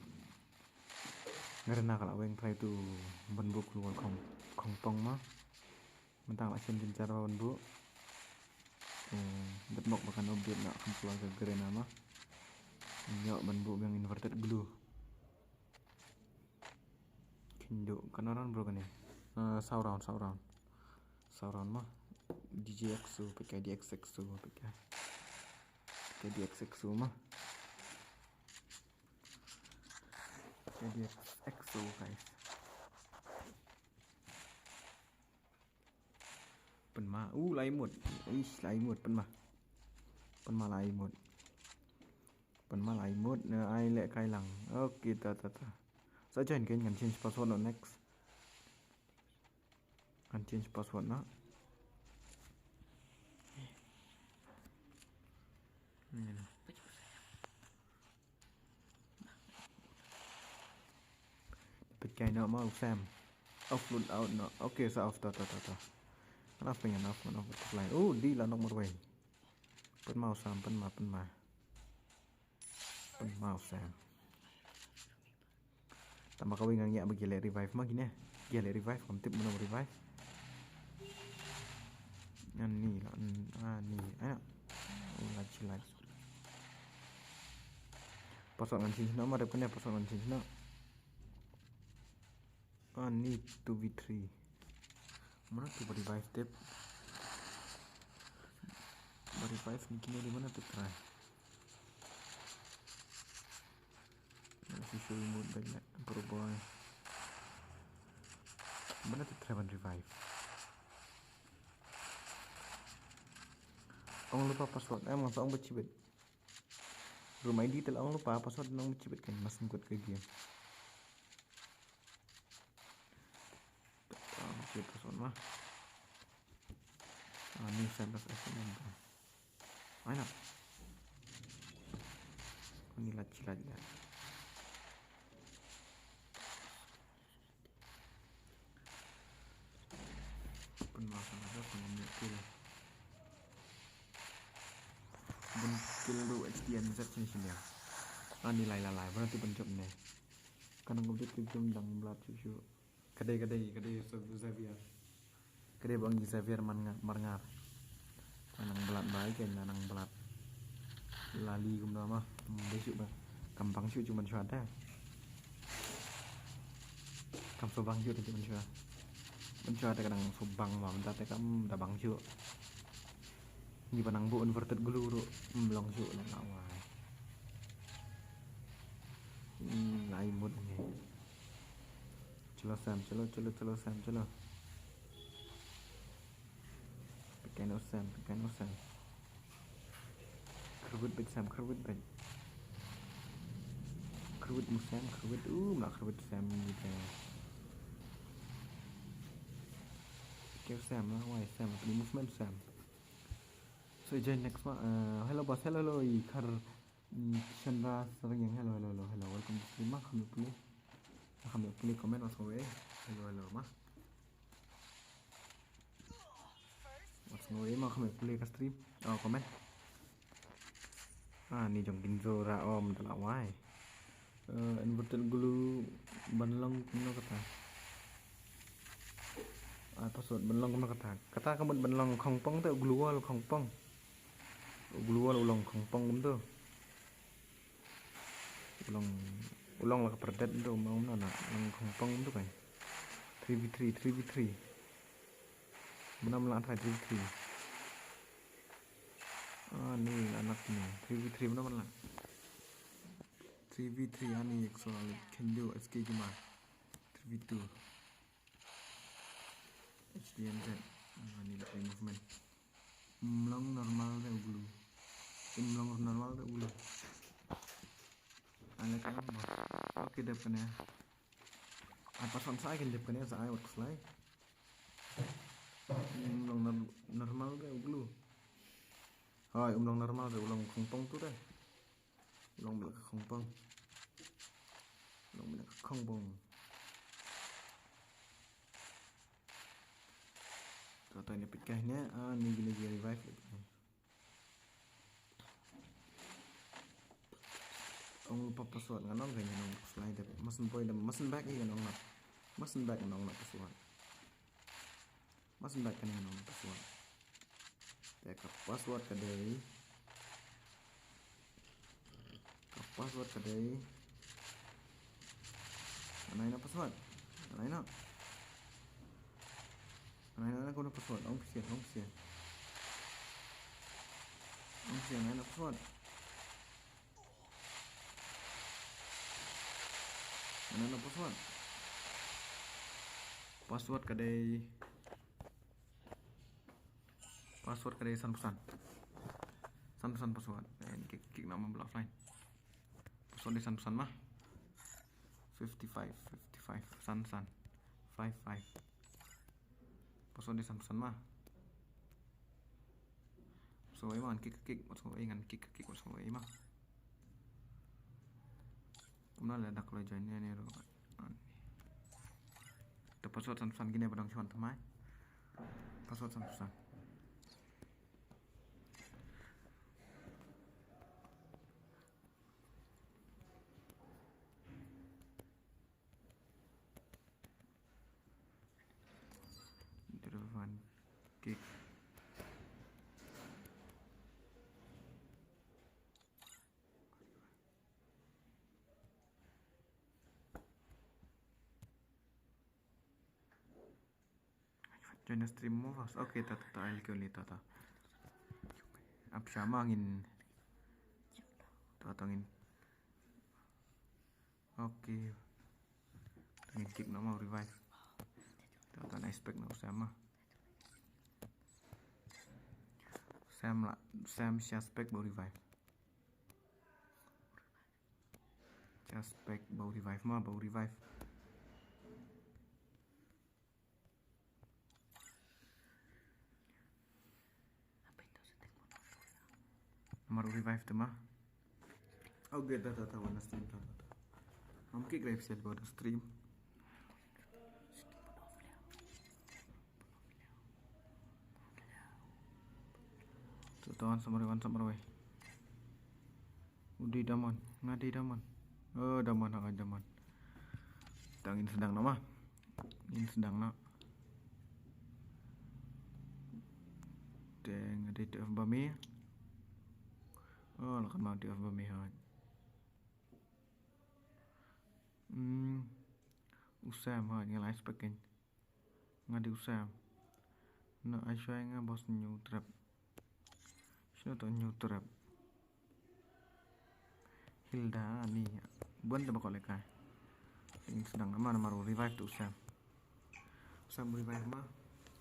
Garena ka la weng trai to ban buh gloo wall khong, khongpong ma. Mynta nga la shem jynjar ba ban buh. Eh, dep mok ba kan update la kham pla ka Garena ma. Ïoh ban buh biang inverted gloo. Kynduh, katno round bro kane? Eh, saw round, saw round. Saw round ma. D J X O, peit ka D X X O, peit ka. Peit ka D X X O ma. Peit ka D X X O, guys. Pynma. U, lai mut. Ish, lai mut, pynma. Pynma lai mut. Pynma lai mut, ne ai leh kai lang. Okay, ta, ta, ta. Sa join kein, ngan change password noh next. Ngan change password noh. Ni na. Pynkai noh ma u Sam. Off loadout noh. Okay, sa off, ta, ta, ta, ta. Ngan off, ngan off, ngan off, ngan off. Oh, dei la nok marwei. Pynma u Sam, pynma, pynma. Pynma u Sam. Tang ba kawei nga ngiah ba ki leh revive ma kine. Ki leh revive, kam tip mano revive. Ani la, ani, ah. Oh, lach, lach. Password ngan change noh ma, dep kane password ngan change noh. Ani two v three. Mano tu ba revive tip. Ba revive ni kine di mano tu try. Let's show you mode bad, bro boy. Mano tu try ban revive. Ong lupa password, eh, masa ong ba chibit. Room I D te la ong lupa password, ong ba chibit kan mas ngut ka game. Ah, okay, password ma. Ah, new sender S M M. Ai na. Ni la chilat ya. Pynma sa na da pynma kill. Bun kill ruh H D N Z sini sini ya. Ah, ni lai la lai. Berarti pencop ni. Kadang update ke jom dang blood shu shu. Kadei, kadei, kadei, Xavier. Kadei bang Xavier man nga, mar ngar. Nang blood bai ke, nang blood. Lali kumno ma, hmm, dei shu ba. Kam bang shu, cuma shu ada. Kam so bang shu, cuma shu. Man shu ada kadang so bang ma, mentah te kam da bang shu. Ni ba nang bu inverted glue ruh, hmm, long shu, long awai. Hmm, lai mut ni. Chalo Sam, chalo, chalo, chalo Sam, chalo. Pynkai noh Sam, pynkai noh Sam. Khyrwit bad Sam, khyrwit bad. Khyrwit mo Sam, khyrwit, uh, mla khyrwit Sam ni te. Pynkai Sam, la wai Sam, pynkai movement Sam. So, join next ma, uh, hello boss, hello, hello, i khar. Hmm, Chandra Saryang, hello, hello, hello, hello. Welcome to stream, ma, kham ïoh pule. Kham ïoh pule comment, what's going on? Hello, hello, ma. What's going on, ma, kham ïoh pule ka stream. Oh, comment. Ah, ni jong Ginzo ra om da la wai. Eh, inverted glue ban long kumno kata. Ah, password ban long kumno kata. Kata ka mut ban long khongpong te glue wall khongpong. Glue wall u long khongpong kumto. U long, u long la ka pyrdet kumto, ma, u long khongpong kumto kan. Three v three, three v three. Mano mla try three v three. Ah, ni la nak ni. Three v three mano mla. Three v three ani ek soal kendo S K Juma. Three v two. H D M Z. Ah, ni la movement. Mlong normal de uglu. Mlong normal de uglu. Ale ka mo. Okay, dep kane. Apa sang sa kan dep kane sa ai wat slide. Mlong nor-, normal de uglu. Hai, mlong normal de ulang khongpong tu de. Long bla ka khongpong. Long bla ka khongpong. To, to, ni pit kai ne, ah, ni gina gi revive. Ong pa password ngan ong ka ngan ong slide. Mustn't boy dem, mustn't back i ngan ong na. Mustn't back ngan ong na password. Mustn't back kane ngan ong password. Te ka password ka dei. Ka password ka dei. Ngan ai na password. Ngan ai na. Ngan ai na kumno password. Ong pisa, ong pisa. Ong pisa, ngan ai na password. Ngan ai na password. Password ka dei. Password ka dei san phew san. San phew san password. Eh, kick, kick na ma bla offline. Password dei san phew san ma. Fifty-five, fifty-five, san san. Five five. Password dei san phew san ma. So, ai ma ngan kick, kick, so, ai ngan kick, kick, so, ai ma. Kumno la dak lo join ne ne ro. Te password san phew san kine ba dang shon thymmai. Password san phew san. Driven kick. Join the stream mo first. Okay, ta ta ta, I'll kill ni ta ta. Ap sama ngin. Ta ta ngin. Okay. Ngin kick na ma revive. Ta ta na expect na Usama. Sam la, Sam sia spec ba revive. Sia spec ba revive ma, ba revive. Namar revive te ma. Okay, ta ta ta, wan stream ta ta ta. Ngam kick live set ba stream. Tu tu, wan samar, wan samar wei. Udi daman, ngadi daman. Oh, daman, ha daman. Tang in sedang nama. In sedang na. Teng ngadi tu F bami. Oh, lakan ma tu F bami ha. Hmm. Usam ha, ngi lai spek kan. Ngadi Usam. Na ai shwai nga bos new trap. Shino to new trap. Hilda ni. Bun da bakol lekai. Ing sedang nama namar revive tu Usam. Usam revive ma.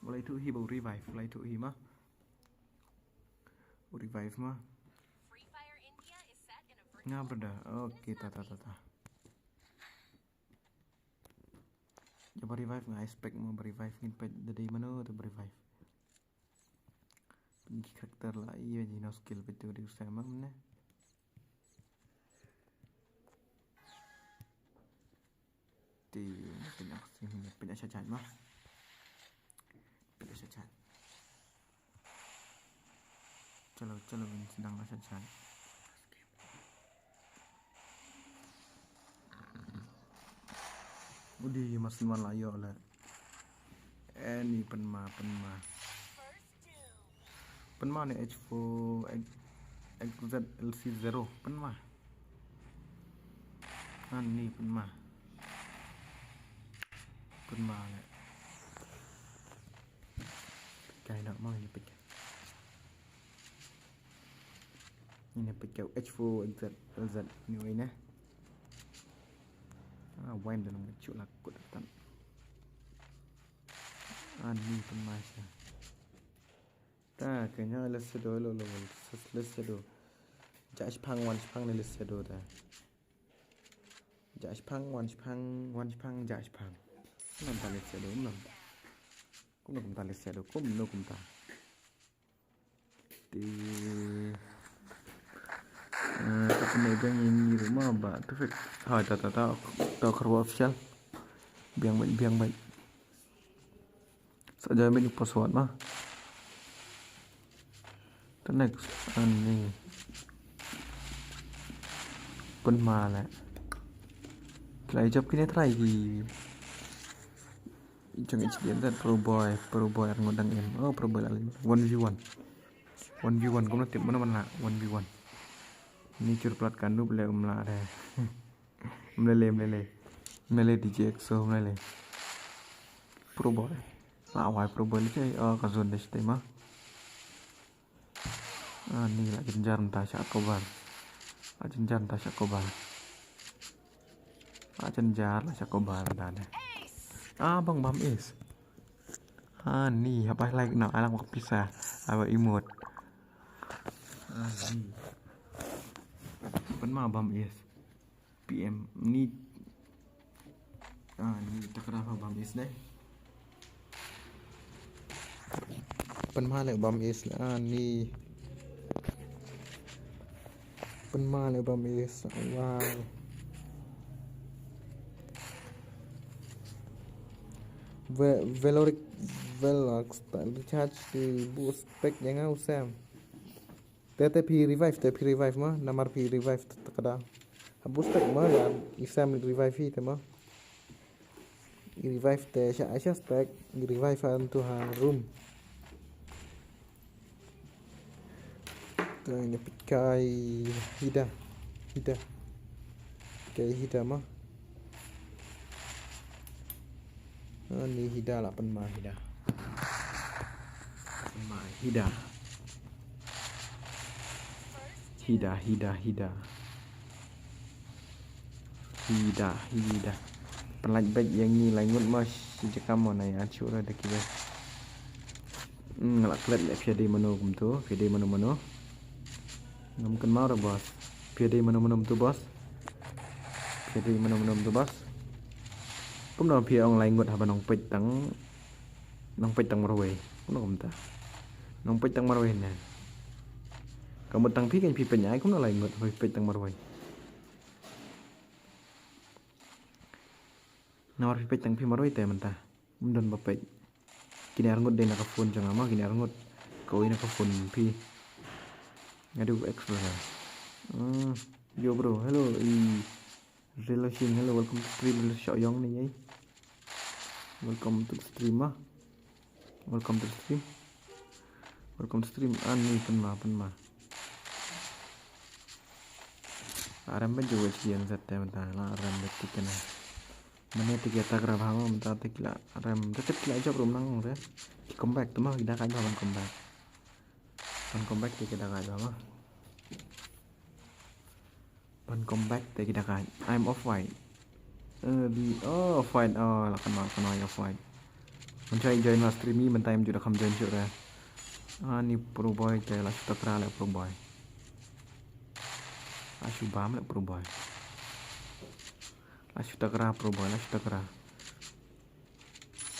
Walai tu hi bau revive. Walai tu hi ma. Revive ma. Nga berda. Okay, ta ta ta ta. Jaba revive nga expect mo ba revive ngin pet da dei mano ta ba revive. Pynki character la iya ji no skill pet tu di Usam ne. Ti pynyak sing pynyak sachat ma. Pynyak sachat. Chalo, chalo, in sedang la sachat. Udi mas man la yo le. Eh, ni penma, penma. Penma ni H four X Z L C zero, penma. Ani penma. Penma le. Kai nak mau ni pek. Ini pek H four X Z L Z ni wei ne. Ah, wine dalam kecil lah kut tan. Ani penma sha. Ta kanya le sedo lo lo le sedo. Josh Pang wan Pang ne le sedo ta. Josh Pang wan Pang wan Pang Josh Pang. Nam ta le sedo nam. Kum no kum ta le sedo kum no kum ta. Ti. Eh, ta kena biang ini rumah ba tu fik. Ha ta ta ta ta kerwa official. Biang baik biang baik. Sa jai menu password ma. The next ani. Pun ma le. Try job kini try ki. Jong H D M that pro boy, pro boy ar ngodang em. Oh, pro boy la one v one. One v one kumno tip mana mana one v one. Ni chur plat kandup le umla de. Mlele, mlele. Mlele D J X O, mlele. Pro boy. La wai pro boy le chai, oh, ka zone de stai ma. Ah, ni la jenjar nta sha kobar. La jenjar nta sha kobar. La jenjar la sha kobar nta ne. Ah, bang bam is. Ah, ni, hap ai like na, ai lang wak pisa. Aba imut. Pynma bam is. P M ni. Ah, ni takra ha bam is deh. Pynma le bam is la ni. Pynma le bam is. Wow. Ve- Veloric Velox ta recharge the boost pack yang au Sam. Te te phi revive te phi revive ma namar phi revive te kada. Boost pack ma ya i Sam revive hi te ma. I revive te sha sha spek i revive ha tu ha room. Tu ina pikai hida hida kai hida ma. Ani hida la pynma hida. Pynma hida. Hida hida hida. Hida hida. Pynlait bad yang ni lai ngut mas si jakam mo na ya chura da kiba. Hmm, ngalak klet le pia dei mano kumtu pia dei mano mano. Ngam kan mau da bos. Pia dei mano mano kumtu bos. Pia dei mano mano kumtu bos. Kumno pia ong lai ngut haba nong peit tang. Nong peit tang marwei. Kumno kumta. Nong peit tang marwei ne. Kamu tang phi kan phi peit ai kumno lai ngut haba phi peit tang marwei. Nawar phi peit tang phi marwei te mynta. Mdon ba peit. Kini arngut dei na ka phone jong ama kini arngut. Kawei na ka phone phi. Ngadu explore. Hmm. Yo bro, hello. I Relation, hello, welcome to stream. Hello, Shaoyong ni yai. Welcome to stream ah. Welcome to stream. Welcome to stream. Ani pynma pynma. Aram ba juwa chi yang zat te mynta la aram ba tik kana. Mane tik ya takra ba ma mynta tik la aram te tik la job room nang re. Ki come back tu ma ki da ka job ban come back. Ban come back tik ya da ka job ma. Ban come back te ki da ka. I'm off white. Eh, di oh off white oh la kan ma kan off white. Mun chai join ma stream i mynta em ju da kam join shu re. Ani pro boy te la shu takra le pro boy. La shu bam le pro boy. La shu takra pro boy la shu takra.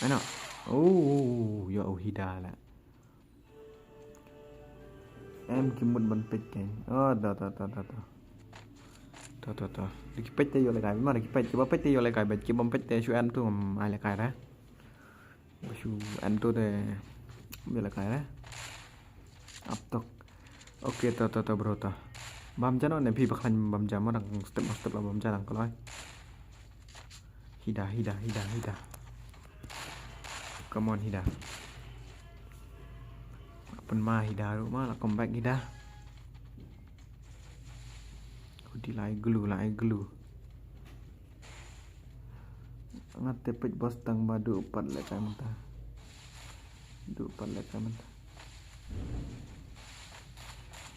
Ano. Oh, yo oh hida la. Em ki mut ban peit kein. Oh, da da da da da. Da da da. Ki peit te yo le kai ma ki peit ki ba peit te yo le kai bet ki bam peit te shu em tu ai le kai ra. Shu em tu de yo le kai ra. Ap tok. Okay, to to to bro to. Bam jano ne phi bakhan bam jam ma dang step ma step la bam jam dang kaloi. Hida hida hida hida. Come on hida. Pynma hida ru ma la come back hida. Hudi lai glue lai glue. Ngat te peit bos tang ba du pat le kai mynta. Du pat le kai mynta.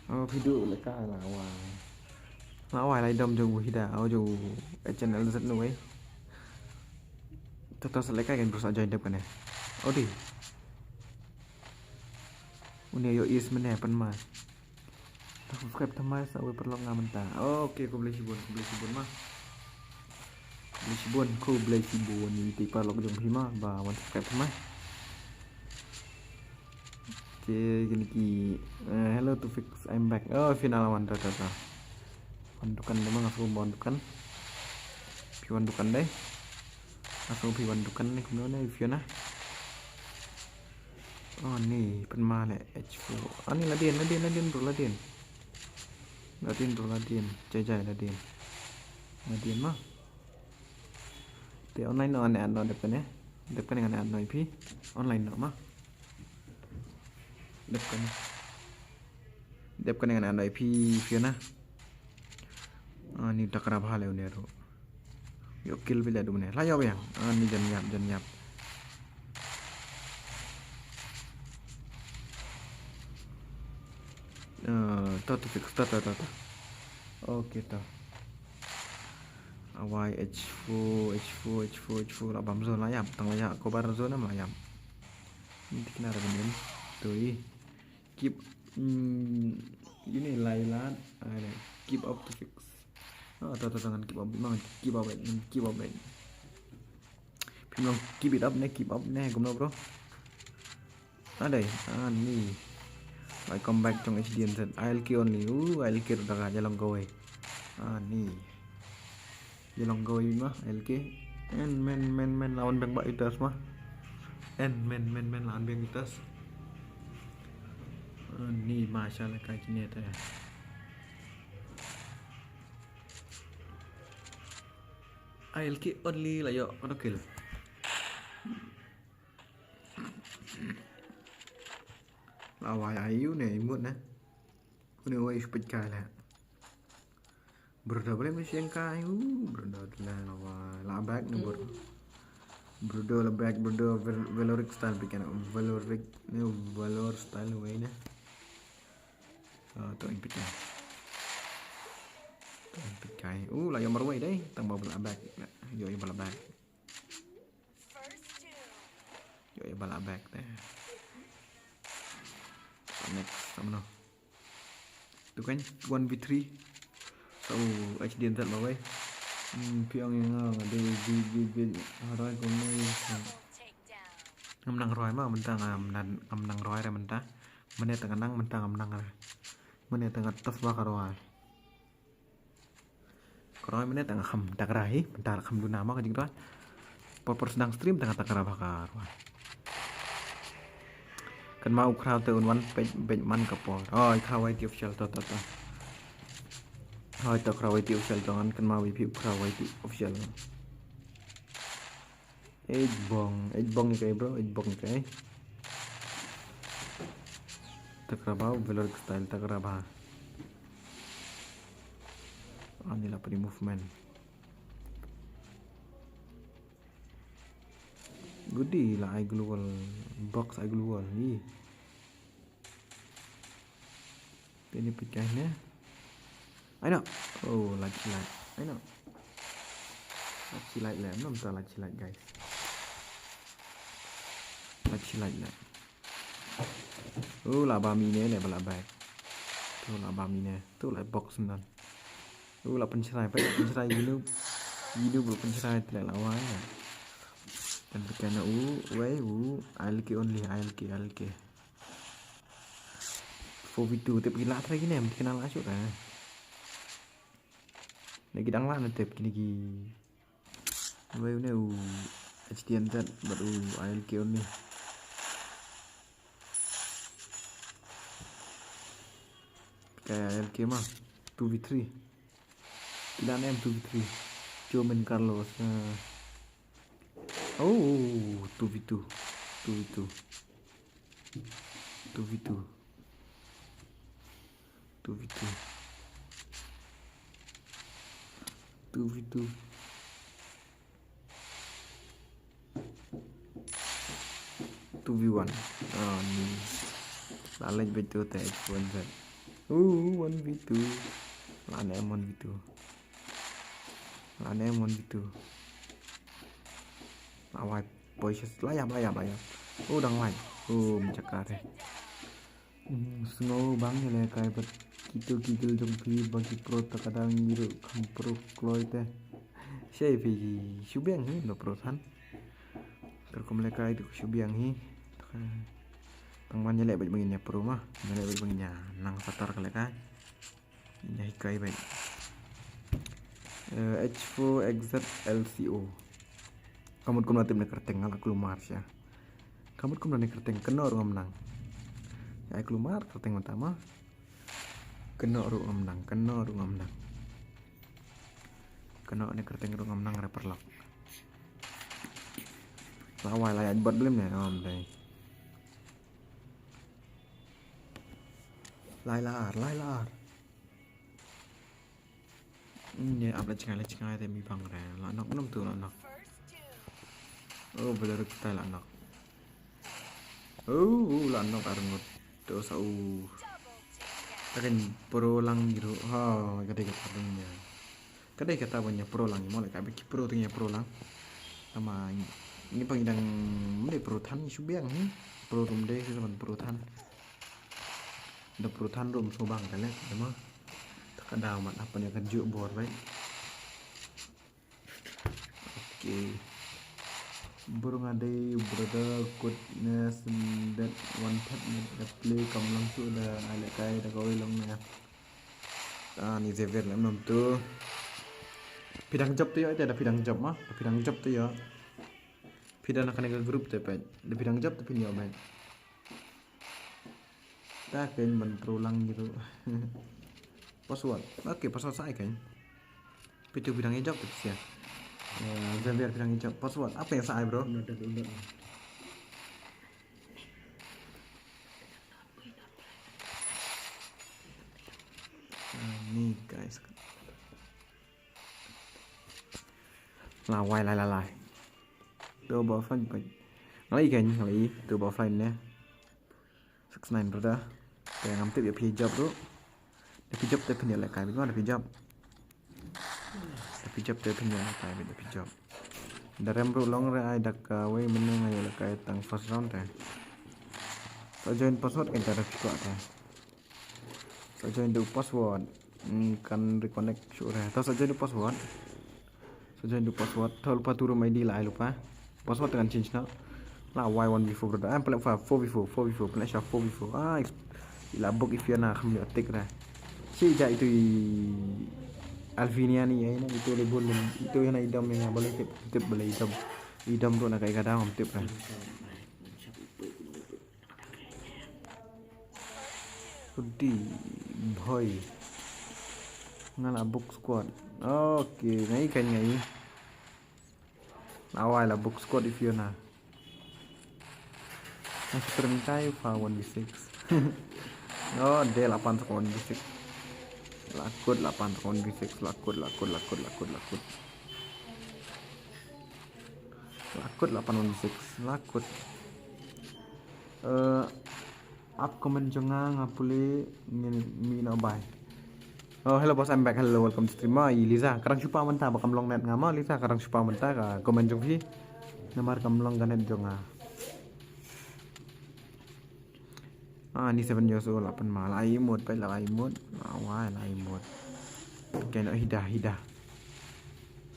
Oh, phi du le kai la wai. La wai lai dom jong u hida, au jong u channel zat nu wei. Tatas le kai kan bros ajoy dep kane. Odi. Uni yo is mene pan ma. Subscribe thymmai sa wei paralok nga mynta. Okay, khublei shibun, khublei shibun ma. Khublei shibun, khublei shibun ïa ki paralok jong phi ma ba wan subscribe thymmai. Okay, kine ki eh, hello to fix, I'm back. Oh, final wan ta ta ta. Wan dukan dei ma nga wan dukan. Phi wan dukan dei. Nga phi wan dukan ne kumno ne Fiona. Oh ni pynma le H four. Ani la dien la dien la dien bro la dien. La dien bro la dien. Jai jai la dien. La dien ma. Te online no ane ano dep kane. Dep kane ane ano ipi. Online no ma. Dep kane. Dep kane ane ano ipi Fiona. Ani takra bha le une ro. Yo kill bi le du ne. La yo yang. Ani jan yap jan yap. Eh, to to fix to to to to. Okay to. Awai H four H four H four H four la bam zone la yap tang la yap ko bar zone am la yap. Ni tikna ra benin. To i. Keep, mm, ini lai lad. Ai, keep up to fix. Oh, to, to, to, ngan keep up, ngan keep up, ngan keep up. Phim long keep it up ne, keep up ne, kumno bro? Adai, ani. Welcome back jong H D N Z. I L K only. Uh, I L K ruh da ka ïalong kawei. Ani. Ïalong kawei ma, I L K. En men, men, men, lawan beng ba itas ma. En men, men, men, lawan beng itas. Ani, mashallah, kai kine te. I L K only la ïoh, kano kill. La wai ayu ne, imut ne. Une wai shu peit kai la. Brother, boleh mesti yang kai. Uh, brother, tu lah, la wai. La back ne, brother. Brother, la back, brother. Vel-, Valoric style bikin. Valoric ne, Valor style wai ne. Ah, tu yang peit kai. Tu yang peit kai. Uh, la ïoh marwei dei. Tang ba la back. Ïoh, ïoh la back. Ïoh, ïoh ba la back te. So next, sa mano? Tu kan, one v three. So, H D N Z ba wei. Hmm, Pyongyang, ah, nga dei bi, bi, bi, harai ko nai. Ngam nang roi ma, mynta ngam nang, ngam nang roi re mynta. Mynne tang nang, mynta ngam nang re. Mynne tang taf ba ka roi. Ka roi mynne tang kham takra hi, mynta kham duna ma ka jingdon. Por por sdang stream tang takra ba ka roi. Kan ma u khraw te un wan peit, peit man ka por. Oh, i khraw Y T official to, to, to. Oh, to khraw Y T official to, kan ma wi phi u khraw Y T official. Eight bong, eight bong ïa kai bro, eight bong ïa kai. Takra ba, Valoric style takra ba. Ani la pynïa movement. Gudi la ai global, box ai global ni. Te ni peit kai ne. Ai noh. Oh, la chi lait. Ai noh. La chi lait le, mynta la chi lait, guys. La chi lait le. Oh, la ba mine le ba la back. Tu la ba mine. Tu la box nan. Oh, la pynshrai, pynshrai ïa u. Ïa u ba pynshrai te la wai. Kan peit kai na u, wei u, I L K only, I L K, I L K. Four v two, tip ki la try kine, em, ki la la shuh, eh. Ne ki dang la ne tip kine ki. Wei une u H D N Z, bad u I L K only. Ka I L K ma, two v three. Ki la ne em two v three. Jomen Carlos, eh. Oh, two v two. Two v two. Two v two. Two v two. Two v two. Two v one. Ah, ni. La leh beit tu te H one Z. Uh, one v two. La ne one v two. La ne one v two. La wai poi sha la ïap, la ïap, la ïap. Oh, dang wai. Oh, mynjaka te. Hmm, sngew bang ïalehkai bad kito ki guild jong phi ba ki pro ta ka dang ngi ruh kham pro kloi te. Shei phi shu biang hi, no pro than. Kyrkum lehkai tu shu biang hi. Tang ban ïaleh bad ba ngin ïa pro ma. Ïaleh bad ba ngin ïa nang satar ka lehkai. Ïa hikai bad. Eh, H four X Z L C O. Ka mut kumno tip ne kyrteng, nga la kulmar sha. Ka mut kumno ne kyrteng, kynnoh ruh ngam nang. Ïa kulmar kyrteng mynta ma. Kynnoh ruh ngam nang, kynnoh ruh ngam nang. Kynnoh ne kyrteng ruh ngam nang re paralok. La wai la ïaid bot blim ne, ngam dei. Lai la ar, lai la ar. Hmm, ïa ap la jngai, la jngai te mi bang re. La nok, nom tu la nok. Oh, Valoric style la nok. Oh, oh, la nok ar ngut. Tu sa u. Ta kan pro lang gitu. Ha, ka dei ka pro lang ïa. Ka dei kata ban ïa pro lang, mo leh ka biki pro tang ïa pro lang. Tangba ngi pang dang mynta pro than shu biang hi. Pro rum dei shu ban pro than. Da prutan rum so bang kale, da ma. Taka daw mat apa ni kan juk bor bai. Okay. Bro nga dei brother, goodness, that one tap ni da play kam lang tu da alek kai da kawai long ni. Ah, ni Xavier lem nom tu. Phi dang jop tu yo, ite da phi dang jop ma, da phi dang jop tu yo. Phi da na kane ka group te peit. Da phi dang jop tu phi nyo peit. Ta kein ban pro lang gitu. Password. Okay, password sa ai kein. Phi tu phi dang jop tu sia. Eh, Xavier phi dang jop. Password. Apa yang sa ai, bro? Ah, ni guys. La wai la la la. Tu ba offline peit. Ngalai kein, ngalai. Tu ba offline ne. Six nine brother. Te ngam tip ya phi jop tu. Da phi jop te phin ya lek kai bit ma da phi jop. Da phi jop te phin ya lek kai bit da phi jop. Da rem bro long re ai dak kawai mynne nga ya lek kai tang first round te. Sa join password kan cara phi kwah te. Sa join du password. Hmm, kan reconnect shuh re. Ta sa join du password. Sa join du password. Ta lupa tu rum I D la ai lupa. Password kan change na. La wai one v four brother. Ah, pele fa four v four, four v four, pele sha four v four. Ah, ila bok i Fiona kham yo tik re. Si ja itu i Alvinia ni ya, itu le bun itu ya na idam ya, boleh tip, tip boleh idam. Idam tu na kai kadang om tip re. Udi boy. Nga la book squad. Okay, ngai kan ngai. Lawai la book squad i Fiona. Ngai sprint tai fa one v six. Oh, de la pan squad one v six. Lakut la pan squad one v six. Lakut, lakut, lakut, lakut, lakut. Lakut la pan one v six. Lakut. Eh, ap comment jong nga nga pule ngin mi no bai. Oh, hello boss, I'm back. Hello, welcome to stream. Ma, i Liza, ka dang shu pah mynta ba kam long net nga ma, Liza, ka dang shu pah mynta ka comment jong phi. Namar kam long ka net jong nga. Ah, ni seven years old la pan ma, la ai mut, pai la ai mut. La wai la ai mut. Keno hida, hida.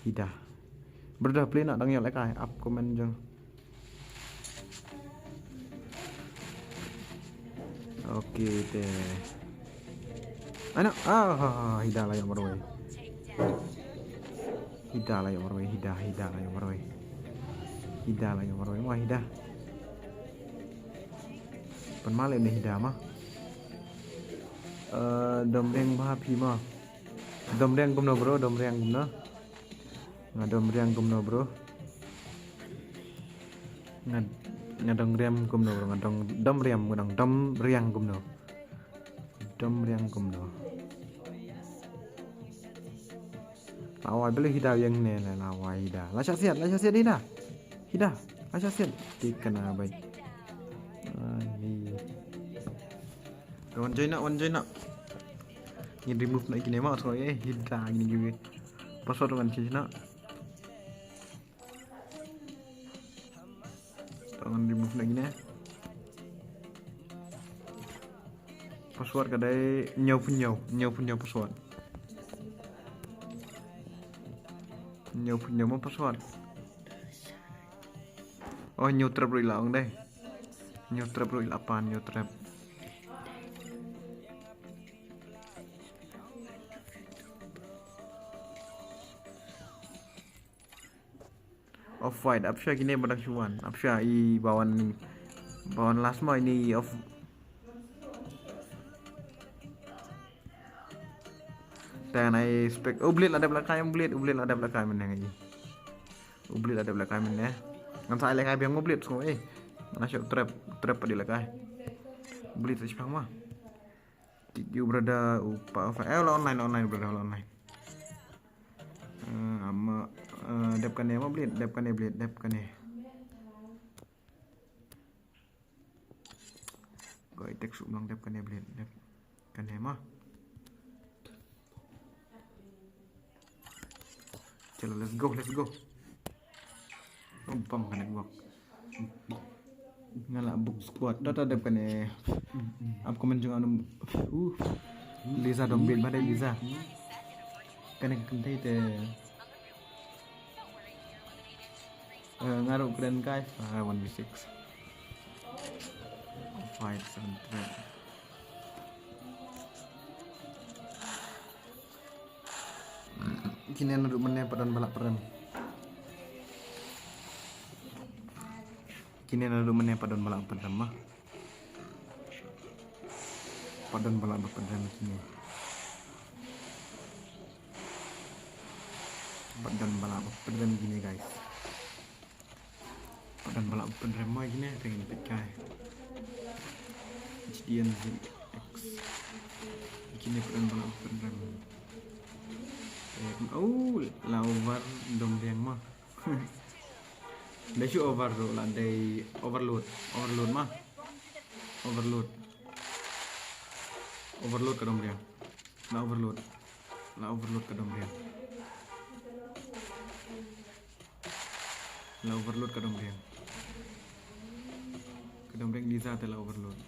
Hida. Brother play na dang yo lek ai, ap comment jong. Okay, te. Ano? Ah, hida la yo marwei. Hida la yo marwei, hida, hida la yo marwei. Hida la yo marwei, ma hida. Pan male ne hida ma. Eh, dom riang ba phi ma. Dom riang kumno bro, dom riang kumno. Nga dom riang kumno bro. Nga, nga dom riang kumno bro, nga dom, dom riang, nga dom, dom riang kumno. Dom riang kumno. Lawai bele hida yang ne le lawai hida. La sha siat, la sha siat hida. Hida, la sha siat. Tik kana bai. Ani. Wan join na, wan join na. Ngin remove na kine ma, so eh hida ngin give. Password wan change na. Tang remove na kine. Password ka dei hynñiew phew hynñiew, hynñiew phew hynñiew password. Hynñiew phew hynñiew mo password. Oh, hynñiew trep ruh i la ong dei. Hynñiew trep ruh i la pan, hynñiew trep. Off white, ap sha kine ba dang shu wan. Ap sha i ba wan, ba wan last mo ini off. Te ngan ai spec. Oh, Blade la dep lehkai, oh, Blade, oh, Blade la dep lehkai mynne ngi. Oh, Blade la dep lehkai mynne. Ngan sa ai lehkai biang, oh, Blade, so, eh. Ngan ai shot trap, trap pat dei lehkai. Blade sa shipang ma. Kick you, brother, upa, upa. Eh, la online, la online, brother, la online. Eh, ama, eh, dep kane ma, Blade, dep kane, Blade, dep kane. Ko i tek suk long dep kane, Blade, dep kane ma. Chalo, let's go, let's go. Oh, bang ka network. Nga la book squad. Data dep kane. Ap comment jong anu. Uh. Liza dong bit bade Liza. Kane ka kynthei te. Eh, nga ruh kren kai. Ah, one v six. Five, seven, three. Kine naduh mynne pat don ba lah pyrem. Kine naduh mynne pat don ba lah pyrem ma. Pat don ba lah pyrem kine. Pat don ba lah pyrem kine, guys. Pat don ba lah pyrem mo kine, te ngin peit kai. H D N Z X. Kine pat don ba lah pyrem. Eh, oh, la over dom riang ma. Dei shu over ruh, la dei overload, overload ma. Overload. Overload ka dom riang. La overload. La overload ka dom riang. La overload ka dom riang. Ka dom riang Liza te la overload.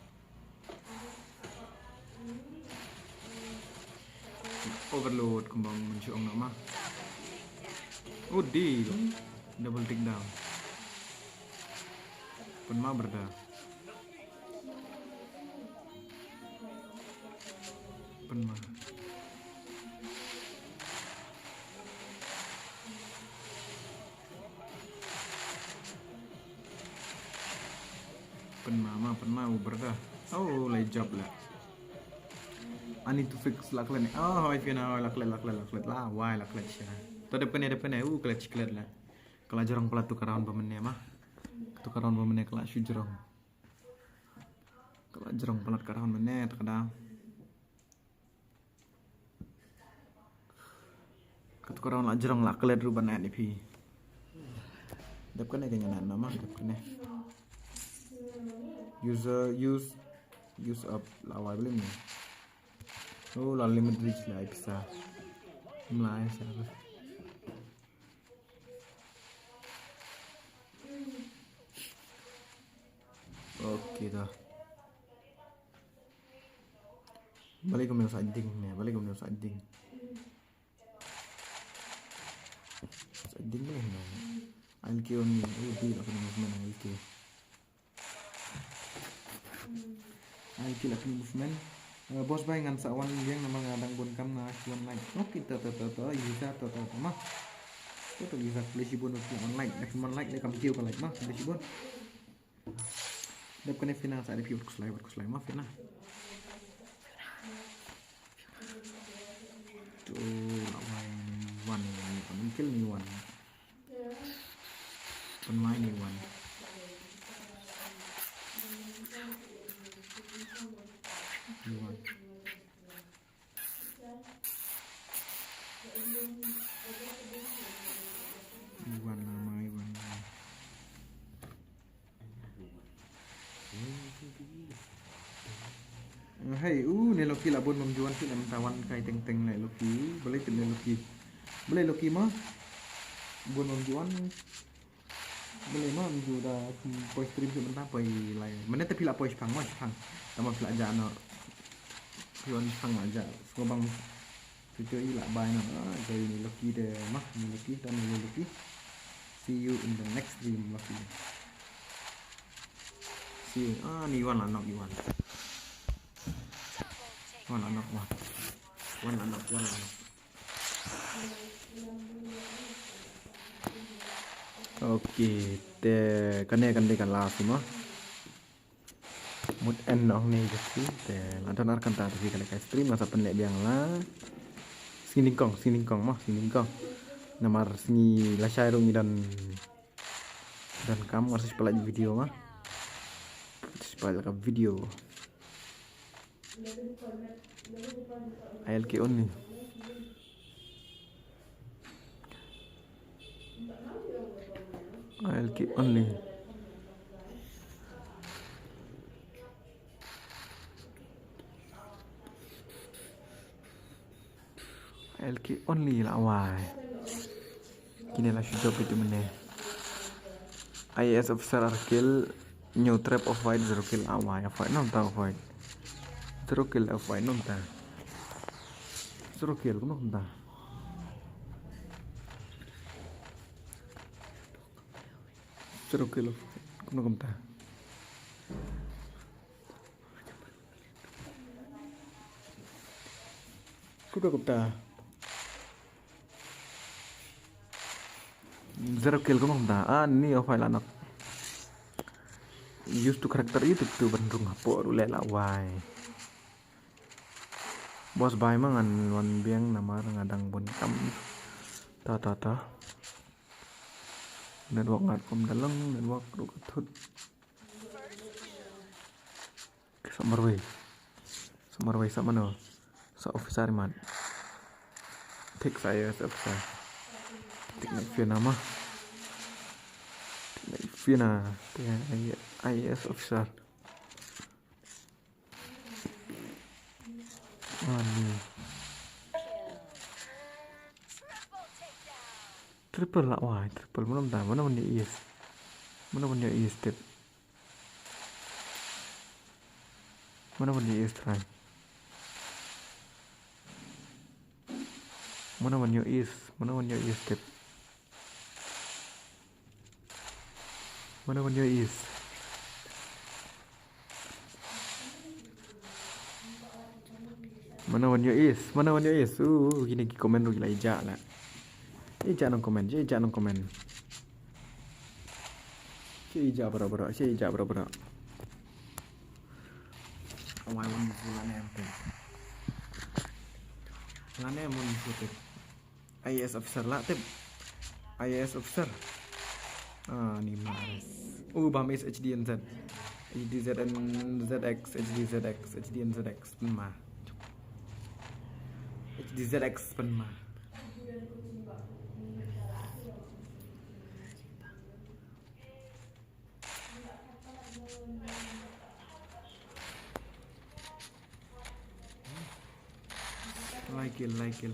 Overload kumba ngan shu ong noh ma. Oh, deal. Double take down. Pynma brother. Pynma. Pynma ma, pynma u brother. Oh, la jop la. I need to fix la klet ne. Oh, hoi Fina, hoi la klet, la klet, la klet. La wai la klet sha. To dep kane, dep kane. Uh, klet, klet la. Ka la jrong palat tu ka round ba mynne ma. Tu ka round ba mynne ka la shu jrong. Ka la jrong palat ka round mynne ta ka da. Katu ka round la jrong la klet ruh ban add ïa phi. Dep kane ka ngan add noh ma, dep kane. User use, use up la wai blim ni. Oh, la limit reach la ai pisa. Mlai sa. Okay da. Balei kumne sa ding ne, balei kumne sa ding. Sa ding ne. I'll kill only. Oh, di la kane movement, I'll kill. I'll kill la kane movement. Eh, boss bai ngan sa wan liang namar nga dang bun kam nga shu wan like. Okay, ta ta ta ta, Liza ta ta ta ma. Ta ta Liza khublei shibun wan like, wan like le kam kiew ka like ma, khublei shibun. Dep kane Fina sa dep ïa wat khuslai, wat khuslai ma Fina. Tu la wai ni wan, ni wan, kill ni wan. Pynwai ni wan. Ni wan. Iwan, nama Iwan. Hei, u ne Loki la bun bam juan sih, namar tawan kai teng teng lai Loki. Balei tip ne Loki. Balei Loki ma. Bun bam juan. Balei ma, ym ju da, hmm, poi stream shuh mynta, poi lai. Mynne te phi la poi shipang ma, shipang. Tangba phi la jah noh. Phi wan shipang la jah. Sngewbang. Shu ju i la bai noh. Ah, jai ni Loki de ma, ni Loki, tang ni Loki. See you in the next stream, Loki. See you. Ah, ni wan la nok, i wan. Wan la nok, wan. Wan la nok, wan la nok. Okay, te kane kan dei ka last mo. Mut en ong ne ka si, te la don ar kynta te ka leh ka stream, nga sa pynleh biang la. Sngi nyngkong, sngi nyngkong mo, sngi nyngkong. Namar sngi lashai ruh ngi don, don kam, nga sa pynleh video mo. Sa pynleh ka video. I L K only. I L K only. I L K only la wai. Kine la shu jop itu mynne. I A S officer Arkil. New trap of white, zero kill, ah, why, of white, no, ta of white. Zero kill, of white, no, ta. Zero kill, no, ta. Zero kill, no, ta. Kuda kuda. Zero kill kumno kumta. Ah, ni of white la nok. Use to character itu tu ban rung hapoh ruh leh la wai. Boss bai ma ngan wan biang namar nga dang bun kam. Ta ta ta. Network ngat kum da long, network ruh ka thut. Sa marwei. Sa marwei sa mano. Sa officer man. Thik sa I A S officer. Thik na fiena ma. Thik na fiena. Thik na I A S officer. Ani. Triple la wai, triple. Mano mda, mano mda is. Mano mda is tip. Mano mda is try. Mano mda is, mano mda is tip. Mano mda is. Mano mda is, mano mda is. Uh, uh, kine ki comment ruh ki la ija la. Ija nang comment, ija nang comment. Ija bra bra, ija bra bra. Awai wan fu la nem pun. La nem wan fu tip. I A S officer la tip. I A S officer. Ah, ni mar. Uh, bam is H D N Z. H D Z N Z X, H D Z X, H D N Z X. Pun ma. H D Z X pun ma. Like it, like it.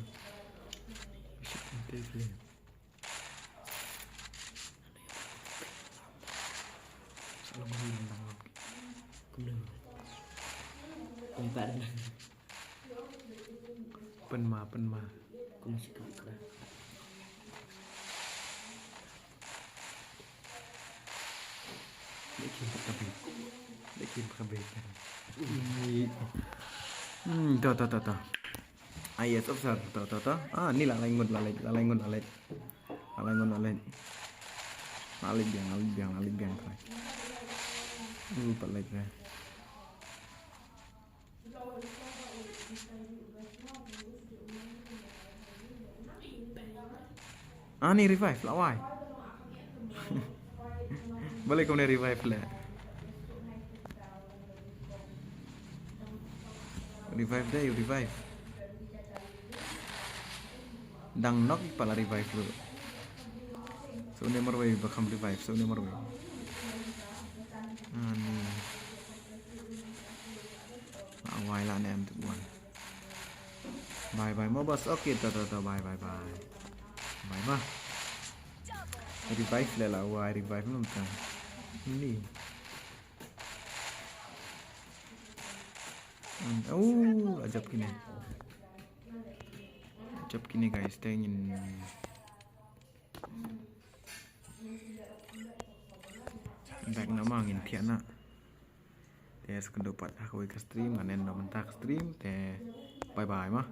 Pynma, pynma. Kum sikap kra. Dek kim pakabe. Dek kim pakabe. Hmm, to, to, to, to. I A S officer, to, to, to. Ah, ni la lai ngut, la lai, la lai ngut, la lai. La lai ngut, la lai. La lai biang, la lai biang, la lai biang, try. Uh, pat lai, try. Ani revive la wai. Balik kumne revive le. Revive dei, revive. Dang nok pala revive lu. So ne marwei ba kham revive, so ne marwei. Ani. Awai la ne em tu buan. Bye bye mo boss. Okay, ta ta ta, bye bye bye. Bye bye. Revive le la wai, revive num ta. Ni. Hmm, oh, ajab kine. Ajab kine guys, te ngin back na ma ngin thiah na. Te sa kynduh pat ha kawei ka stream, ngan end na mynta ka stream, te bye bye ma.